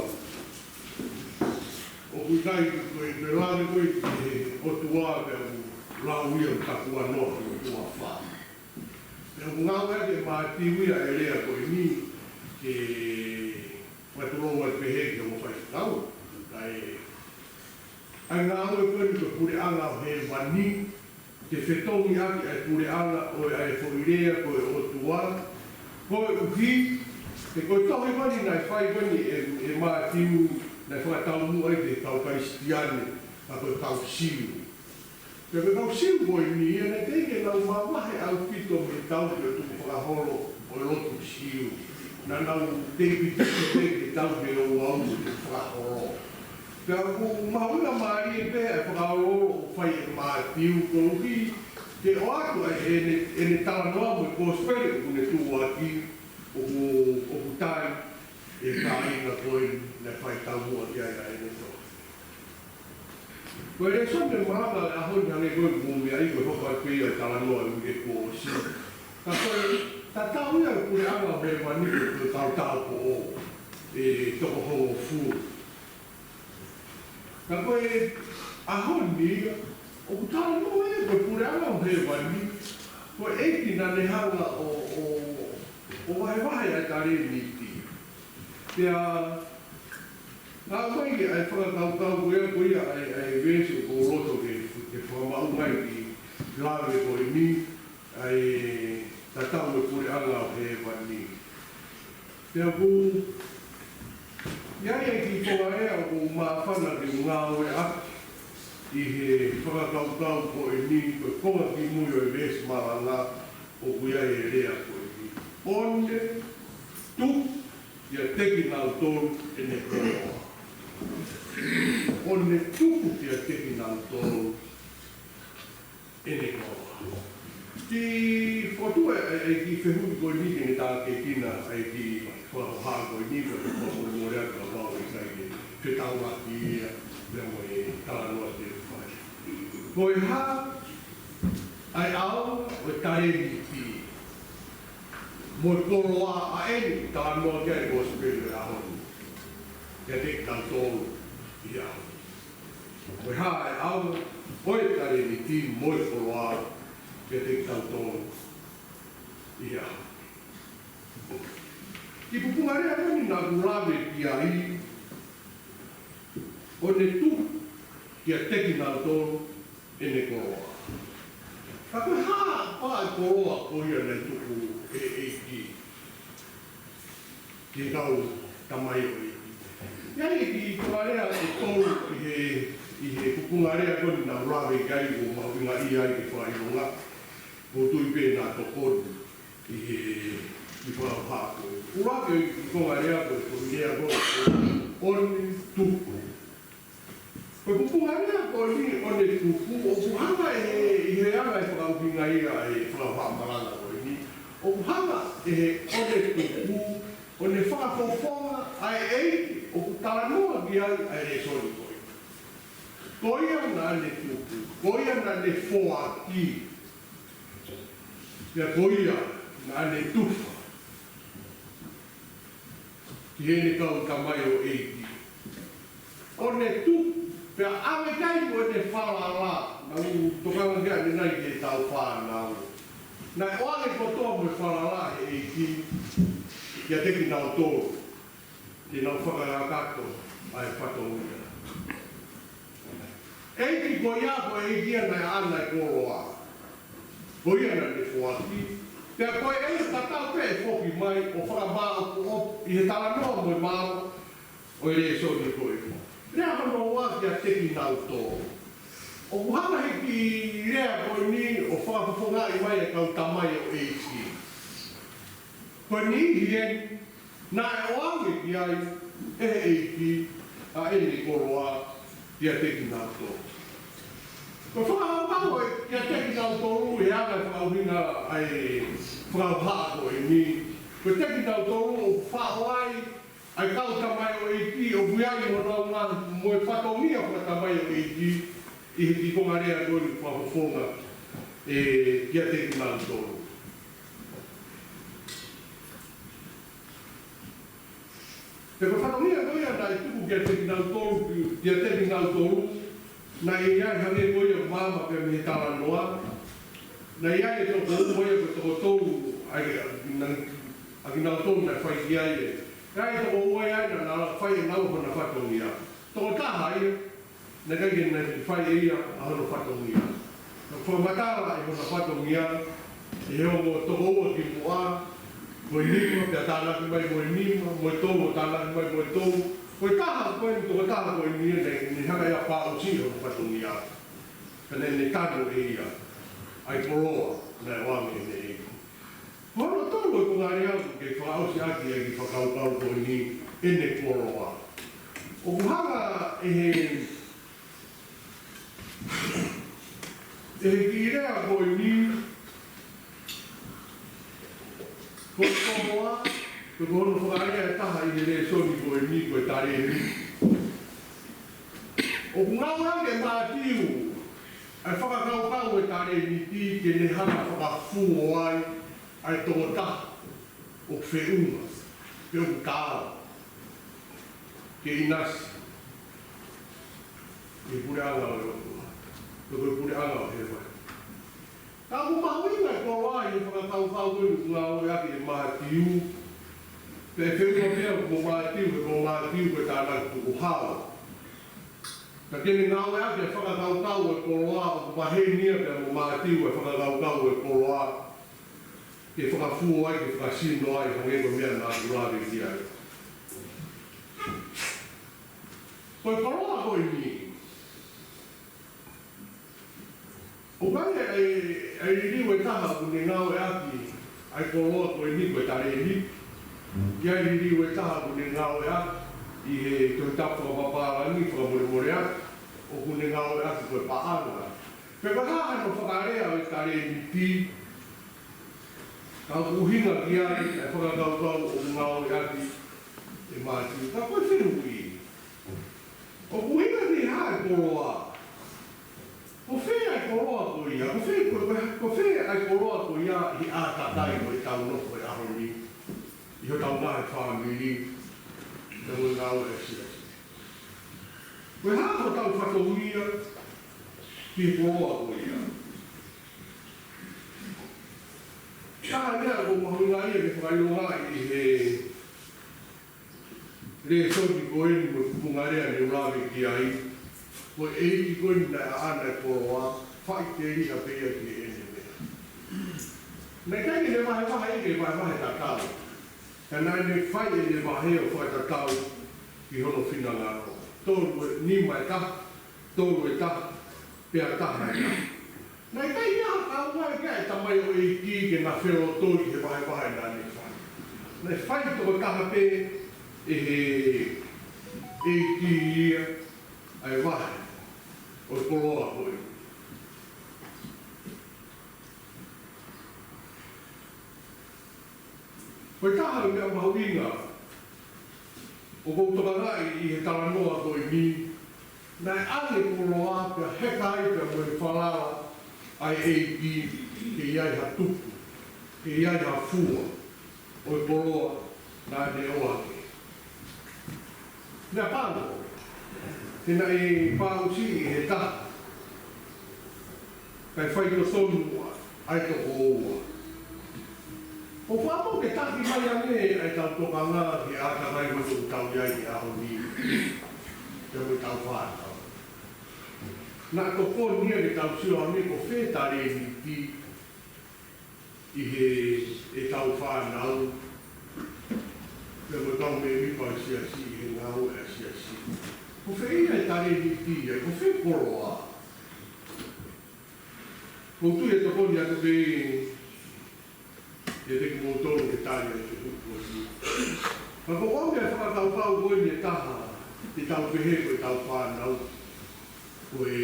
ʻOku ʻikai ko e, ko e lave ko ē ki he ʻOtua pea ʻoku lau ia ʻo takuanoa ki he ʻOtua fā. Pea ʻoku ngāueʻaki ʻe Mātiu ia e lea ko eni ke fakatulou ai pehē ki he ongo faifekau. Kae, ʻa e ngāue ko eni ko e puleʻanga ʻo hēvani, ke fetongi ʻaki ʻa e puleʻanga ʻo e, ʻa e foʻi lea ko e ʻOtua, koeʻuhi, he ko e tohi ko eni naʻe fai ko eni ʻe, ʻe Mātiu, naʻe fakataumuʻa ai ki he kau Kalisitiane, ka ko e kau Siu. Pea ko e kau Siu ko eni, ʻa ia naʻe teʻeki ke nau mavahe ʻaupito mei he tauhi ʻo e tukufakaholo ʻo e lotu Siu. Naʻa nau teʻeki pē ke tauhi ʻe he ouau e tukufakaholo. Pea ʻoku mahuʻinga mālie pē ʻa e fakaʻoloʻolo ʻoku fai ʻe Mātiu koeʻuhi ke ʻoatu ai ʻene, ʻene talanoa mo e kosipeli ʻoku ne tuʻuaki, ʻoku, ʻoku tali ʻe he kāinga ko ē naʻe fai taumuʻa ki ai ʻa ʻene tohi. Ko e lēsoni ʻo e malanga ʻo e ʻaho ni hangē ko e mou meaʻi ko e hoko atu pē ia ʻo e talanoa ʻo e uike kuo ʻosi. Ka ko e tatau ia ʻo e puleʻanga ʻo hēvani ko e kau tāupoʻou ʻe toko hongofulu. Ka ko e ʻaho ni, ʻoku talanoa ia ko e puleʻanga ʻo hēvani, ko e ʻEiki naʻa ne hanga ʻo, ʻo, ʻo vahevahe ʻa e talēniti. Pea, naʻe ʻomai ʻa e fakakaukau ko ia, ko ia ʻa e, ʻa e veesi ʻoku ou loto ke, ke fakamaʻu mai ki, ki lave ko eni, ʻa e tatau mo e puleʻanga ʻo hēvani. Pea ʻoku ʻi ai e kiʻi konga lea ʻoku ou māfana ke u ngāueʻaki ʻi he fakakaukau ko eni, ko e konga kimui ʻo e veesi malanga ʻoku ʻi ai e lea ko eni. ʻO ne tuku kiate kinautolu ʻene koloa. ʻO ne tuku kiate kinautolu ʻene koloa. Kiʻi fokotuʻu e, e, e kiʻi fehuʻi ko eni ke ne tākiekina ʻa e kiʻi fakahoha ko eni, ko e fakamolemole atu kapau ʻe ʻikai ke fetaulaki ia pea mo e talanoa te u fai. Ko e hā ʻa e ʻaonga ʻo e talēniti mo e koloa ʻa eni ʻoku talanoa ki ai e kosipeli ʻo e ʻaho ni kiate kitautolu ʻi he ʻaho ni? Ko e hā ʻa e ʻaonga ʻo e talēniti mo e koloa kiate kitautolu ʻi he ʻaho ni? Kiʻi pupunga lea ko eni naʻa ku lave ki ai, ʻo ne tuku kiate kinautolu ʻene koloa. Ka ko e hā pē ʻa e koloa ko ia naʻe tuku ʻe he ʻEiki ki he kau tamaioʻeiki? ʻI ai e kiʻi konga lea ʻe tolu ʻi he, ʻi he pupunga lea ko eni naʻa ku lave ki ai, ʻoku mahuʻinga ai ke fakaʻilonga. ʻOku ou tui pē naʻa tokoni ʻi he, ʻi he fakahoha ko ē. ʻUluaki e kiʻi konga lea ko ē, ko e lea ko ē, ʻo ne tuku. Ko e pupunga lea ko eni ʻo ne tuku, ʻoku hanga ʻe he, ʻi he anga e fakaʻuhinga ia ʻa e fakahoha malanga ko eni, ʻoku hanga ʻe he ʻo ne tuku ʻo ne fakafofonga ʻa e ʻEiki ʻoku talanoa ki ai ʻa e lēsoni ko eni. Ko ia naʻa ne tuku, ko ia naʻa ne foaki, pea ko ia naʻa ne tufa ki heʻene kau tamaioʻeiki. ʻO ne tuku, pea ʻave ki ai mo ʻene falala. Naʻa ku tokanga ki ai ʻanenai ki heʻetau fānau. Naʻe ʻoange kotoa mo e falala ʻe he ʻEiki kiate kinautolu ke nau fakakakato ʻa e fatongia. ʻEiki ko ia, ko e ʻEiki ia naʻe ʻaʻana e koloa. Ko ia naʻa ne foaki. Pea ko e ʻEiki tatau pē ʻe foki mai ʻo fakamāʻopoʻopo ʻi he talanoa mo e maama ʻo e lēsoni ko eni. Lea hono ua kiate kinautolu. ʻOku hanga ʻe he kiʻi lea ko eni ʻo fakafofongaʻi mai e kau tamaioʻeiki. Ko e niʻihi eni naʻe ʻoange ki ai ʻe he ʻEiki ʻa ʻene koloa kiate kinautolu. Ko e fakakaukau ʻo e kiate kinautolu he anga e fakaʻuhinga ʻa e fakahoha ko eni. Ko e kiate kinautolu ʻoku faʻo ai ʻa e kau tamaioʻeiki ʻoku ʻi ai honau ngaahi mo e fatongia fakatamaioʻeiki ʻi he kiʻi konga lea ko eni fakafofonga ē kiate kinautolu. Pea ko e fatongia ko ia naʻe tuku kiate kinautolu, kiate kinautolu, naʻe ʻi ai hangē ko ia maama pea mei he talanoa, naʻe ʻi ai e toko ua ia ko e toko tolu, ʻa e, ʻa kinautolu naʻe fai ki ai ē. Naʻe ʻi ai e toko ua ia naʻa na fai ʻenau hona fatongia. Toko taha ia, naʻe ʻikai ke ne fai ʻe ia ʻa hono fatongia. Naʻe fakamatala ʻe hono fatongia, ʻe he ongo toko ua kimuʻa, ko e nima, pea tānaki mai mo e nima, mo e tolu, tānaki mai mo e tolu. Ko e taha, ko e toko taha, ko eni ia, naʻe, ne hanga ia ʻo fakaʻosi hono fatongia. Ka naʻe, ne tanu ʻe ia ʻa e koloa naʻe ʻoange ʻe he ʻEiki. Ko hono tolu e konga lea ʻoku ke fakaʻosi ʻaki ʻa e kiʻi fakakaukau ko eni, ʻene koloa. ʻOku hanga ʻe he, ʻe he kiʻi lea ko eni, ko e koloa, ko hono fakalea ʻe taha ʻi he lēsoni ko eni ko e talēniti. ʻOku ngāueʻaki ʻe Mātiu ʻa e fakakaukau ʻo e talēniti ke ne hanga ʻo fakafuo ai ʻa e tokotaha ʻoku feʻunga, pe ʻoku taau ke ʻinasi ʻi he puleʻanga ʻo e ʻOtua, pe ko e puleʻanga ʻo hēvani. Ka ʻoku mahuʻinga e koloa ʻi he fakakaukau ko eni ʻoku ngāueʻaki ʻe Mātiu, pea ʻe feʻunga pea mo Mātiu, he ko Mātiu ko e tānaki tukuhau. Ka ke ne ngāueʻaki e fakakaukau ʻo e koloa, ʻoku maheni ia pea mo Mātiu e fakakaukau ʻo e koloa, ke fakafua ai, ke fakasino ai, hangē ko e meʻa naʻa ku lave ki ai. Ko e koloa ko eni, ʻoku ʻi ai e, e liliu ʻe taha ʻoku ne ngāueʻaki ʻa e koloa ko eni ko e talēniti. ʻI ai e liliu ʻe taha ʻoku ne ngāueʻaki ʻi he Tohi Tapu fakapapālangi fakamolemoleʻaki, ʻoku ne ngāueʻaki ko e paʻanga. Pea ko e hā hano fakalea ʻo e talēniti, ka ʻoku ʻuhinga ki ai e fakakaukau ʻoku ngāueʻaki ʻe Mātiu. Ka ko e fehuʻi, ʻoku ʻuhinga ki he hā e koloa? Ko fē ʻa e koloa ko ia? Ko fē, ko, ko, ko fē ʻa e koloa ko ia ʻi he ʻātakai ʻo ʻetau nofo he ʻaho ni, ʻi hotau ngaahi fāmili, pea mo e ngāue ʻa e siasi? Ko e hā hotau fatongia ki he koloa ko ia? Ka ko e meʻa ʻoku mahuʻinga ia ke fakaʻilonga ʻi he lēsoni ko eni mo e kupunga lea ne u lave ki ai, ko e ʻeiki ko eni naʻe ʻaʻana e koloa, faʻiteliha pē ia ki heʻene meʻa. Naʻe ʻikai ke ne vahevahe ia ke vahevahe tatau. Ka naʻa ne fai ʻene vahe ʻo fakatatau ki hono finangalo. Tolu e, nima e taha, tolu e taha, pea taha e taha. Naʻe ʻikai ha kaunga ia ʻa e tamaioʻeiki ke na felotoi he vahevahe naʻa ne fai. Naʻe fai tokotaha pē ʻe he ʻeiki ia ʻa e vahe ʻo e koloa ko ē. Ko e taha e meʻa mahuʻinga ʻoku ou tokangaʻi ʻi he talanoa ko eni, naʻe ʻange koloa pea heka ai pea mo e falala ʻa e ʻeiki ke ʻi ai ha tupu, ke ʻi ai ha fua ʻo e koloa naʻa ne ʻoange. Meʻapango, te naʻe pāusiʻi ʻe he taha, kae faitotonu ʻa e toko ua. ʻOku ou fakaʻamu ke taki mai ange ʻa ʻetau tokanga ki he ʻātakai ko ē ʻoku tau ʻi ai he ʻaho ni, pea mo ʻetau fānau. Naʻa tokoni ia ke tau sio ange ko fē talēniti ʻi he, ʻetau fānau, pea mo e kau mēmipa ʻo e siasi ʻi he ngāue ʻa e siasi. Ko fē ia e talēniti ia, ko fē koloa? ʻOku ou tui ʻe tokoni atu pē kiate kimoutolu ke tali ʻa e fehuʻi ko eni. Ka ko e ʻomi ʻa e fakakaukau ko eni ʻe taha, te tau pehē ko ʻetau fānau ko e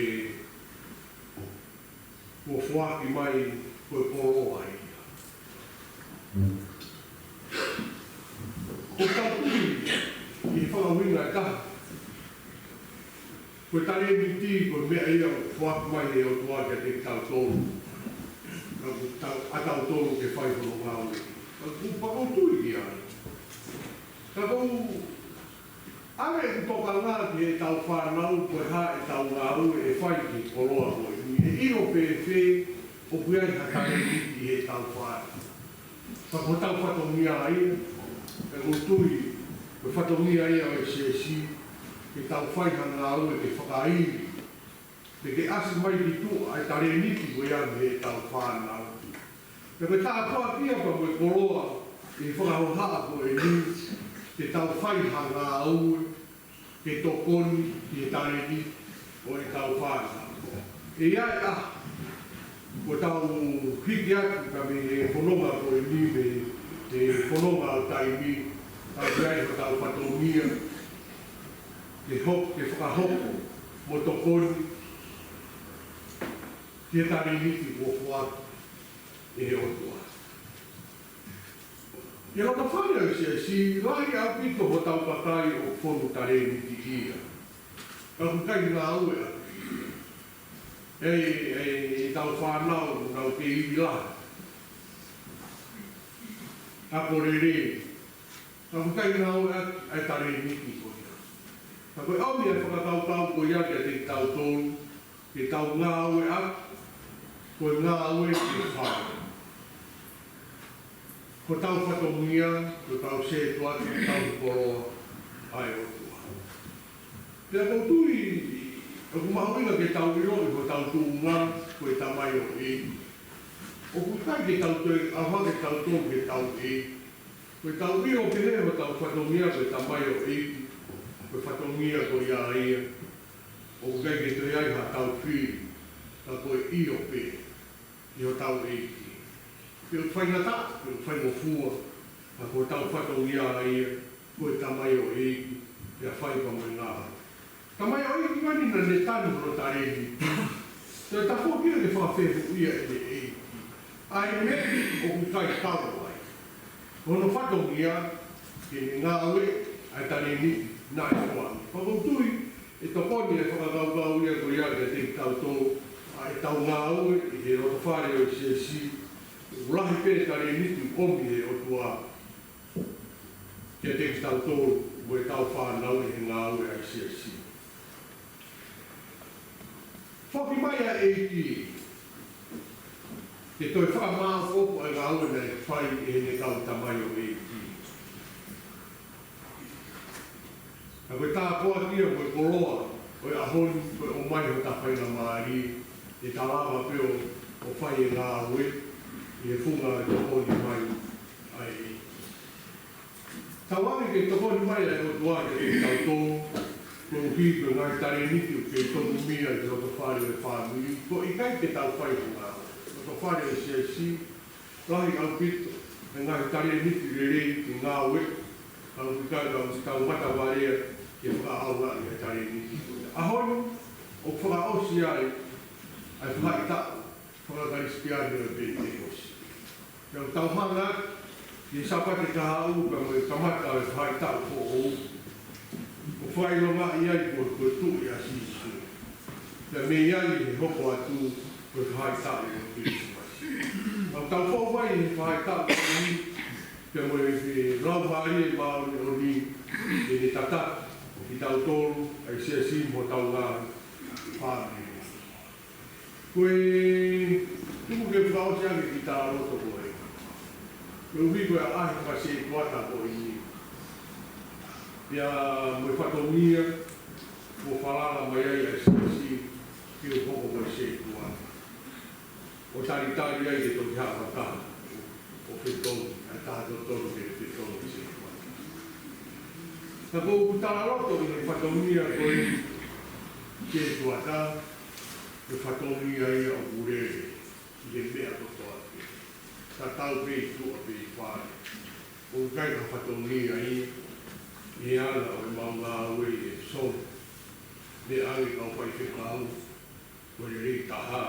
kuo foaki mai ko e koloa ia. ʻOku tau tui ʻi he fakaʻuhinga ʻe taha, ko e talēniti ko e meʻa ia ʻoku foaki mai ʻe he ʻOtua kiate kitautolu. Ka ʻoku tau, ʻatautolu ke fai hono ngāue. Ka ʻoku ou tui ki ai. Ka ʻoku ou ʻave ʻeku tokanga ki heʻetau fānau, ko e hā ʻetau ngāue ʻe fai ki he koloa ko eni, ʻe ʻilo fēfē ʻoku ʻi ai ha talēniti ʻi heʻetau fānau. Ka ko hotau fatongia ia, ʻoku ou tui, ko e fatongia ia ʻo e siasi, ke tau fai ha ngāue ke fakaili, pe ke ʻasi mai ki tuʻa ʻa e talēniti ko ia mei heʻetau fānau. Pea ko e tāpuaki ia pea mo e koloa ʻi he fakahohaʻa ko eni, ke tau fai ha ngāue ke tokoni ki he talēniti ʻo ʻetau fānau. ʻE ʻi ai e ʻaho, ʻoku tau hiki atu ka mei he fononga ko eni, mei he fononga ʻo taimi, tau ʻi ai hotau fatongia ke hoko, ke fakahoko mo tokoni ki he talēniti kuo foaki ʻe he ʻOtua. ʻI he loto fale ʻo e siasi, lahi ʻaupito hotau kakai ʻoku fonu talēniti ia, ka ʻoku ʻikai ngāueʻaki ia. ʻE, ʻe, ʻetau fānau, nau kei ivi lahi, ako lelei, ka ʻoku ʻikai ngāueʻaki ʻa e talēniti ko ia. Ka ko e ʻomi ʻa e fakakaukau ko ia kiate kitautolu, ke tau ngāueʻaki, ko e ngāue ke fai. Ko hotau fatongia, ko hotau sētuata, ko hotau koloa ʻa e ʻOtua. Pea ʻoku ou tui, ʻOku mahuʻinga ke tau ʻiloʻi hotau tuʻunga ko e tamaioʻeiki. ʻOku ʻikai ke tau toe ʻaonga ke tau tō ke tau ʻeiki. Ko ʻetau ʻilo pehē hotau fatongia ko e tamaioʻeiki, ko e fatongia ko ia ia. ʻOku ʻikai ke toe ʻi ai haʻatau fili, ka ko e ʻio pē ʻi hotau ʻeiki. Pe ʻoku faingataʻa, pe ʻoku faingofua, ka ko hotau fatongia ia, ko e tamaioʻeiki, pea fai pea mo e ngāue. Tamaioʻeiki mani naʻa ne tanu hono talēniti. Toe tafoki ia ke fakafehuʻia ʻe he ʻeiki ʻa e meʻa ʻoku ʻikai kau ai. Ko hono fatongia ke ne ngāueʻi ʻa e talēniti naʻe foaki. Pea ʻoku ou tui ʻe tokoni e fakakaukau ia ko ia kiate kitautolu, ʻa ʻetau ngāue ʻi he lotofale ʻo e siasi, ʻoku lahi pē talēniti ʻoku ʻomi ʻe he ʻOtua kiate kitautolu mo ʻetau fānau ʻi he ngāue ʻa e siasi. Foki mai ʻa e ʻEiki ke toe fakamāʻopoʻopo ʻa e ngāue naʻe fai ʻe heʻene kau tamaioʻeiki. Ka ko e tāpuaki ia mo e koloa ʻo e ʻaho ni, ko e ʻomai hota faingamālie ke ta lava pē ʻo, ʻo fai e ngāue ʻi he funga e tokoni mai ʻa e ʻEiki. Tauange ke tokoni mai ʻa e ʻOtua kiate kitautolu, koeʻuhi ko e ngaahi talēniti ʻoku kei tonu mei ai ʻi he lotofale ʻo e fāmili, ʻoku ʻikai ke tau fai ha ngāue. Lotofale ʻo e siasi, lahi ʻaupito e ngaahi talēniti lelei ke ngāue, ka ʻoku ʻikai ke tau matavalea ke fakaʻaongaʻi e talēniti ko ia. ʻAho ni, ʻoku fakaʻosi ai ʻa e faʻahitaʻu faka-Kalisitiane ʻo e Penitekosi. Pea ʻoku tau hanga ʻi he Sāpate kahaʻu pea mo e kamata ʻo e faʻahitaʻu foʻou, ʻo fakaʻilongaʻi ai ko, ko e Tuʻi ʻa Sīsū. Pea mei ai ʻe hoko atu ko e faʻahitaʻu ʻo e Kilisimasi. ʻOku tau foʻou mai he faʻahitaʻu ko eni, pea mo e, e Laumālie Māʻoniʻoni, ke ne tataki kitautolu, ʻa e siasi mo hotau ngaahi fāmili. Ko e tuku ke fakaʻosi ange e kiʻi talaloto ko eni. Koeʻuhi ko e ʻaʻahi fakasētuata ko eni, pea mo e fatongia kuo falala mai ai ʻa e siasi ke hoko ko e sētuata, ʻo talitali ai ke toki haʻu ha taha ʻo fetongi, ʻa e taha totonu ke fetongi e sētuata. Ka ʻoku ou talaloto ʻi he fatongia ko e sētuata, ko e fatongia ia ʻoku lele ʻi he meʻa kotoa pē, tatau pē ʻi tuʻa pe ʻi fale. ʻOku ʻikai ha fatongia ia ʻi he anga ʻo ʻemau ngāue ʻi he sō, meʻa ange kau faifekau, ko e lelei taha,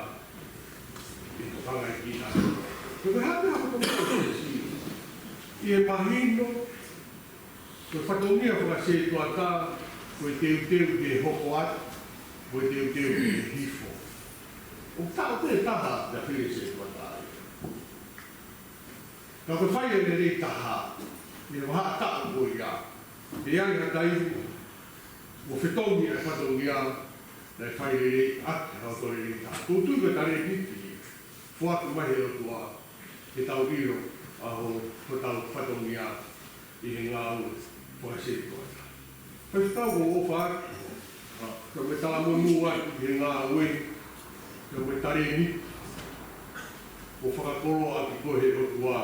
ʻi he tokanga ʻi he kiʻi talanoa. Ko e hā pē ha fatongia ʻo e siasi, ʻi he mahino, ko e fatongia fakasētuata, ko e teuteu ke hoko atu, ko e teuteu ke hifo. ʻOku taʻu pē taha ʻa e fili sētuata ai. Ka ko e fai e lelei taha, ʻi he vahaʻa taʻu ko ia, ʻe ʻi ai ha taimi ʻoku fetongi ai e fatongia naʻe fai lelei ʻaki ha loto lelei taha. ʻOku ou tui ko e talēniti foaki mai ʻe he ʻOtua ke tau ʻilo ʻa ho, hotau fatongia ʻi he ngāue fakasētuata. Faifekau, ʻoku ou ʻofa atu, ʻa, ka mo e talamonū atu ʻi he ngāue, ka mo e talēniti kuo fakakoloa ʻaki koe ʻe he ʻOtua.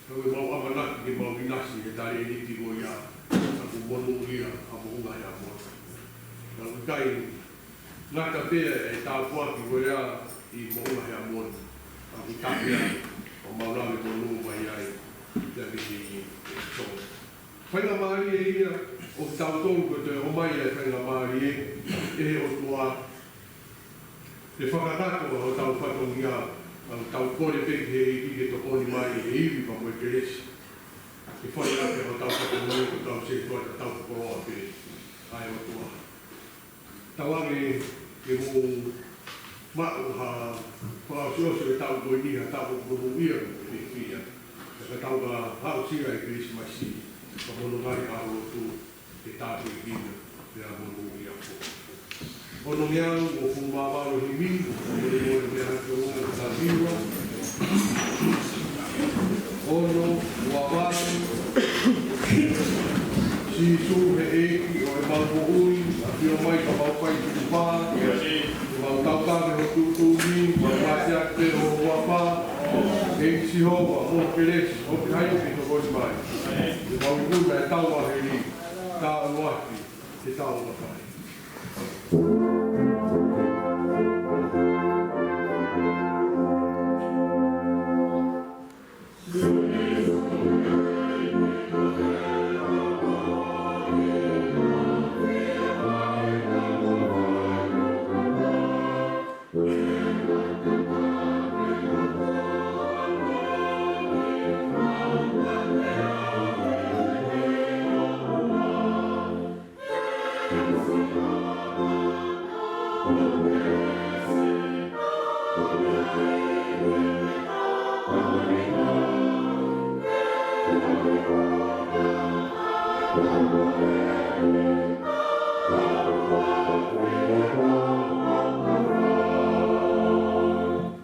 Ka ko ʻemau ʻamanaki ke mau ʻinasi he talēniti ko ia, ka kuo monūʻia ʻa Moʻunga Heamoni. Ka ʻoku ʻikai ngata pē ʻa e tāpuaki ko ia ʻi Moʻunga Heamoni, ka ʻoku taha ia ʻoku mau lave monū mai ai, pea mei he ʻi Tonga. Faingamālie ia ʻo kitautolu ko e toe ʻomai ʻa e faingamālie ʻe he ʻOtua ke fakakakato ʻa hotau fatongia, ka ʻoku tau kole pē ki he ʻEiki ke tokoni mai ʻi he ivi pea mo e kelesi ke fai ʻaki ʻa hotau fatongia ko hotau sētuata, tau koloa pē ʻa e ʻOtua. Tauange ke mou maʻu ha fakaʻosiʻosi ʻo e taʻu ko eni, ha taʻu ʻoku monūʻia mo fiefia. Ka tau ka aʻusia e Kilisimasi, ka mo hono ngaahi ʻaho lotu ke tāpuekina pea monūʻia foki. Ono ngeau uofulu mā valu himi, ʻo molemole meʻa hake ʻo ʻo taviwa. Ono, ua valu. Sīsū he ʻEiki ʻo ʻemau moʻui, ʻafio mai ka mau fai Tuʻutuʻuni, mau mateaki pē ho huafa, ʻEiki Sihova, mo ho kelesi, ʻoku ʻikai ke tokoni mai. Ke mau ikuna e tau ʻa heli, taʻu afe, ke tau mafai.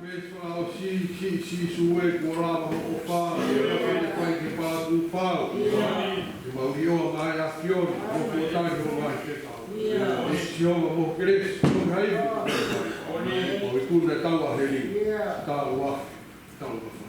Mei fao si, si, si sue ko lava ho ʻofa, ke fai ke pātū pau. Ke mau ʻiloa mai ʻa e ʻAfiona, ʻoku tali ho mai te kau. ʻEiki Sihova mo ho kelesi, ʻoku ʻikai ke tokoni mai. Mau ikuna e tau ʻa heli, taʻu afe, taʻu afe.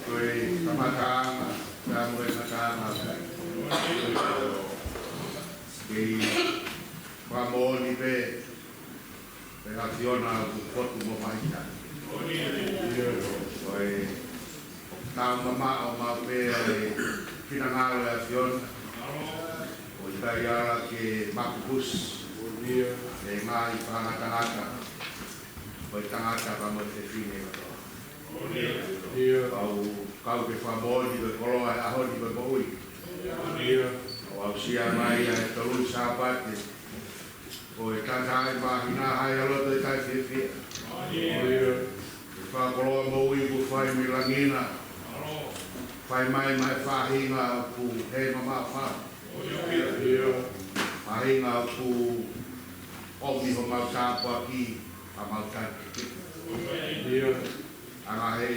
Ko e kamataʻanga, ka mo e kamataʻanga, ka kei fakamoʻoni pē, ʻe ʻAfiona ʻoku potu mo maʻita. Ko e taumamaʻo maʻu pē ʻa e finangalo ʻo e ʻAfiona. ʻOku ʻikai ala ke makupusi e ngaahi fakangatangata ʻo e tangata pea mo e fefine kotoa. Kau, kau ke fakamoʻoni ko e koloa ʻo e ʻaho ni ko e moʻui. ʻOku aʻusia mai ʻa e tolu Sāpate, ko e tangataʻeiki māhina, ʻa e loto ʻo e tangata fiefia. Ko e fakakoloa moʻui kuo fai mei langi na. Fai mai maʻa e faʻahinga ʻoku hē mamaʻo fau. Faʻahinga ʻoku ʻomi homau tāpuaki, ʻa mau taki. ʻA e ngaahi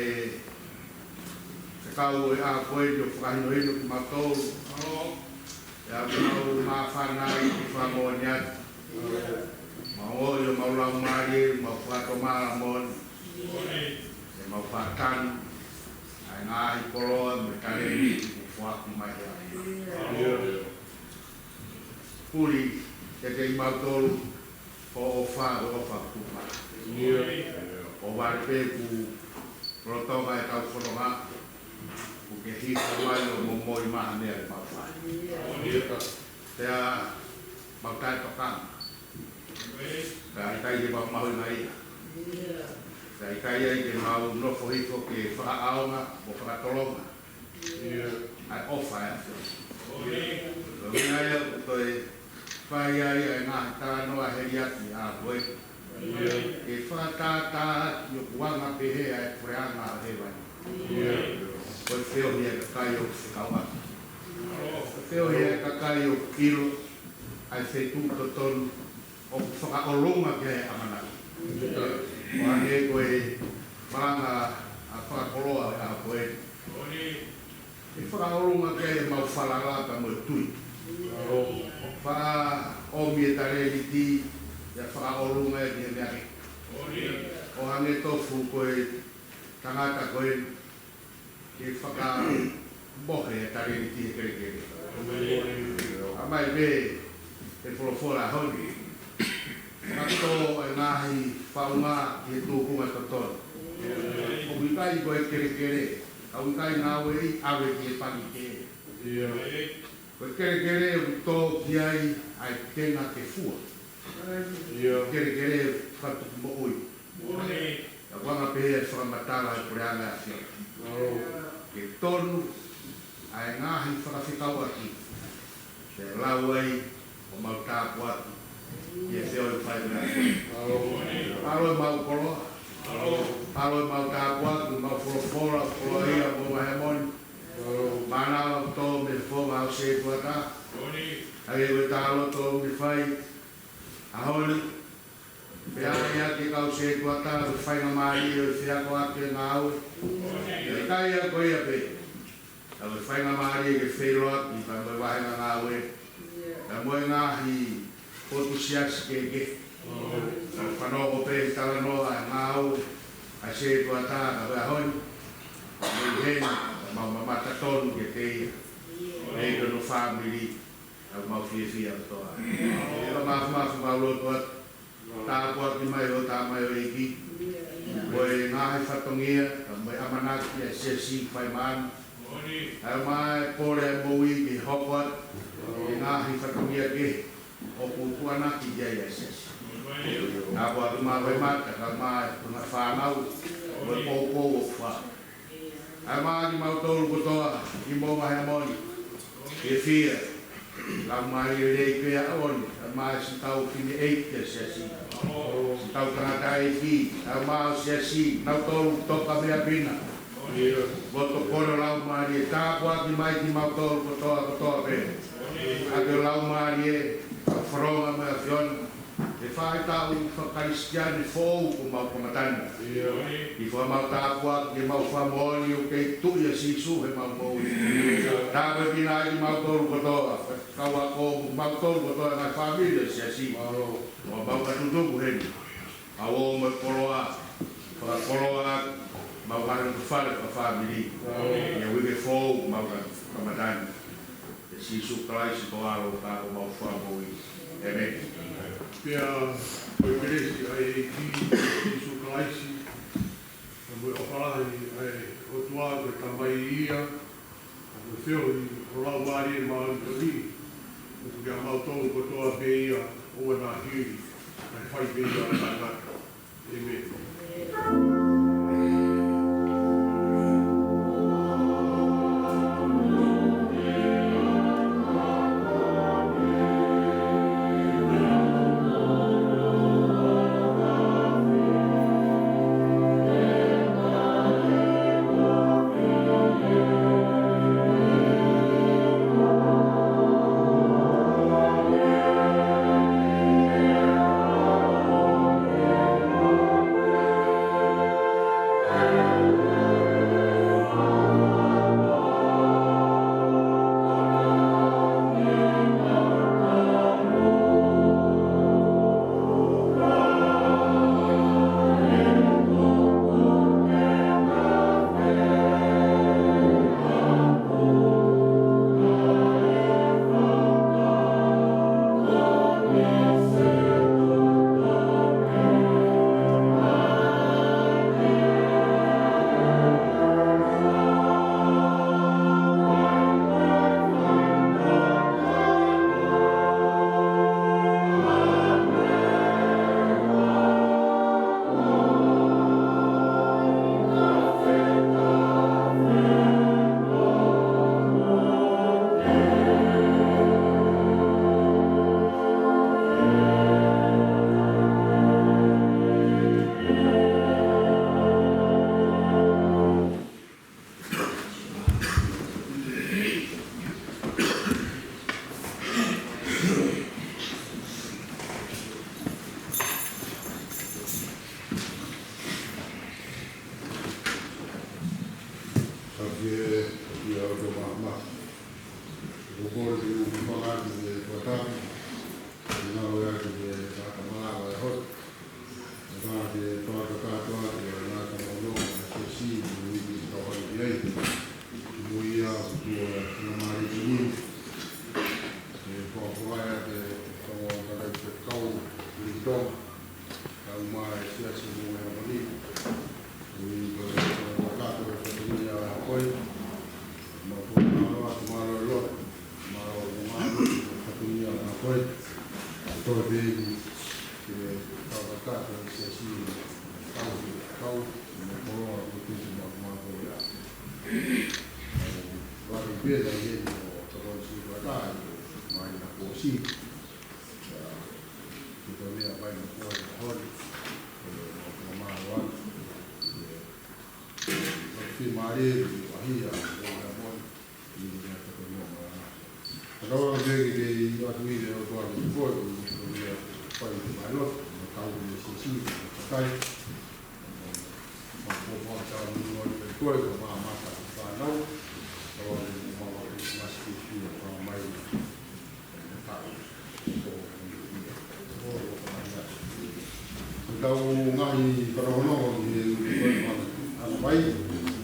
fekau ʻo e ʻaho ko eni ʻo fakahinohino kimautolu. ʻE ʻalu mau māfana ʻi he fakamoʻoni atu. Mau ʻoʻi ʻo mau laumālie, mau fakatomala moʻoni. ʻE mau fakatanu ʻa e ngaahi koloa mo e talēniti kuo foaki mai ʻe he ʻAfiona. Puli kiate kimautolu ho ʻofa, ho ʻofa kupu mai. ʻOku vale pē kuo lolotonga ʻetau fononga, kuo ke hifo mai ʻo momoi mai ha meʻa ke mau fai. Pea mau taʻetokanga. Pea ʻikai ke mau mahuʻingaʻia. Pea ʻikai ai ke mau nofo hifo ke fakaʻaonga mo fakatolonga ʻa e ʻofa ʻa e ʻAfiona. Ko e ʻuhinga ia ʻoku toe fai ai ʻa e ngaahi talanoa heliaki ʻa ko ē. Ke fakatātā ʻaki ʻoku anga pehē ʻa e puleʻanga ʻo hēvani. Ko e feohi ʻa e kakai ʻoku fekauʻaki. Ko e feohi ʻa e kakai ʻoku ʻilo ʻa e fetuʻu totonu ʻoku fakaʻolunga ki ai e ʻamanaki. ʻO hangē ko e malanga ʻa e fakakoloa ʻo e ʻaho ko eni. ʻE fakaʻolunga ki ai ʻemau falala pea mo e tui. Fakaʻomi e talēniti, ʻe fakaʻolunga ia ki he meʻa kehe. ʻO hangē tofu ko e tangata ko ē, ke fakamohe e talēniti he kelekele. Mai pē ʻe he folofola ʻaho ni. Ka tō e ngaahi faʻunga ki he tūkunga totonu. ʻOku ʻikai ko e kelekele, ka ʻoku ʻikai ngāueʻi ʻave ki he pangikē. Ko e kelekele ʻoku tō ki ai ʻa e tenga ke fua. Kelekele fakatupu moʻui. Ka ʻoku anga pehē ʻa e fakamatala ʻa e puleʻanga ʻAfiona. Ke tonu ʻa e ngaahi fakafekauʻaki. Ke lau ai ʻo mau tāpuaki. ʻI he feohi fai meʻa. Mālō ʻemau koloa. Mālō ʻemau tāpuaki, mau folofola, folofola ia mo mahemoni. Mānava tō mei he fofonga ʻo e setuata. ʻA ia ko e tā loto ʻoku ne fai. ʻAho ni. Pea ia ke kau setuata, ko e faingamālie ʻo e feakoʻaki e ngāue. ʻIkai ia ko ia pē. Ka ko e faingamālie ke feiloaki pea mo e vāhenga ngāue. Pea mo e ngaahi potu siasi kehekehe. Ka fanongo pē he talanoa e ngāue ʻa e setuata ka ko e ʻaho ni. Mei heni, ka mau mamata tonu kiate ia. Mei hono fāmili, ka mau fiefia kotoa. Ka mafimafi mau lotu atu. Tāpuaki mai ʻo Tamai ʻEiki. Ko e ngaahi fatongia, ka mo e ʻamanaki ʻa e siasi fai maama. ʻAi mai pole ʻa e moʻui ke hoko atu. E ngaahi fatongia kehe ʻoku tuʻuaki ki ai ʻa e siasi. Tāpuaki mai ʻo e mata, ka mai ʻo e ngaahi fānau. Ko e poupou ʻoku fai. ʻAi mai kimautolu kotoa, ʻi mo mahemoni. Fiefia. Laumālie lelei pea ʻoni, ʻai mai siʻetau fineʻeiki ʻa e siasi. Siʻetau tangataʻeiki, ʻai mai ʻo siasi, nautolu toka meʻa pina. Mo tokona laumālie, tāpuaki mai kimautolu kotoa, kotoa pē. ʻAki ho laumālie, ʻa e fononga mo e ʻAfiona. He faʻahitaʻu fakakalisitiane foʻou kuo mau kamata ni. ʻI he mau tāpuaki, ke mau fakamoʻoni ʻoku kei tuʻi ʻa Sīsū he mau moʻui. Tāpuekina ai kimautolu kotoa, kau ako, mautolu kotoa ngaahi fāmili ʻo e siasi. ʻO mau ka tutuku heni. Mau ō mo e koloa, fakakoloa, mau hanga ki fale fakafāmili. ʻI he uike foʻou, mau ka kamata ni. ʻIa Sīsū Kalaisi ko ho ʻAlo ka ko homau Fakamoʻui. ʻĒmeni. Pea ko e kelesi ʻa e ʻEiki ko Sīsū Kalaisi, pea mo e ʻofa lahi ʻa e ʻOtua ko e Tamai ia, pea mo e feohi ʻo e Laumālie Māʻoniʻoni, ʻoku ʻiate kimautolu kotoa pē ia ʻo ʻoua naʻa hili, kae fai pē ia ʻo taʻengata. ʻĒmeni. Kau mai e siasi mo e hapani. Ui ko e kakato e fatongia a koe. Mau tō mālō atu mālō loa. Mālō mālō e fatongia a koe. Ko e pēni ke kau kakato e siasi. Kau kau mo koloa ko e pēni mau mālō ia. Vale pēni ia mo tokon si vakai. Mai na ko si. Ke tau lea mai mo koe e holi, e, mo, mo māua, e, e, fiemālie, ʻahiʻahi, e, mo, i, i, te koe mo ma. Ka tau ake ke, ke i atu i le o tua ke koe, i, i, i, fai te mai lo, mo tau i le sisi, mo takai, mo, mo, mo, mo, tau mo, mo, koe, mo, ma, ma, ta, ta, nau, tau ake mo, mo, mo, ma, si, si, mo, mai, Tau ngaahi fakaongo ni he utu mai.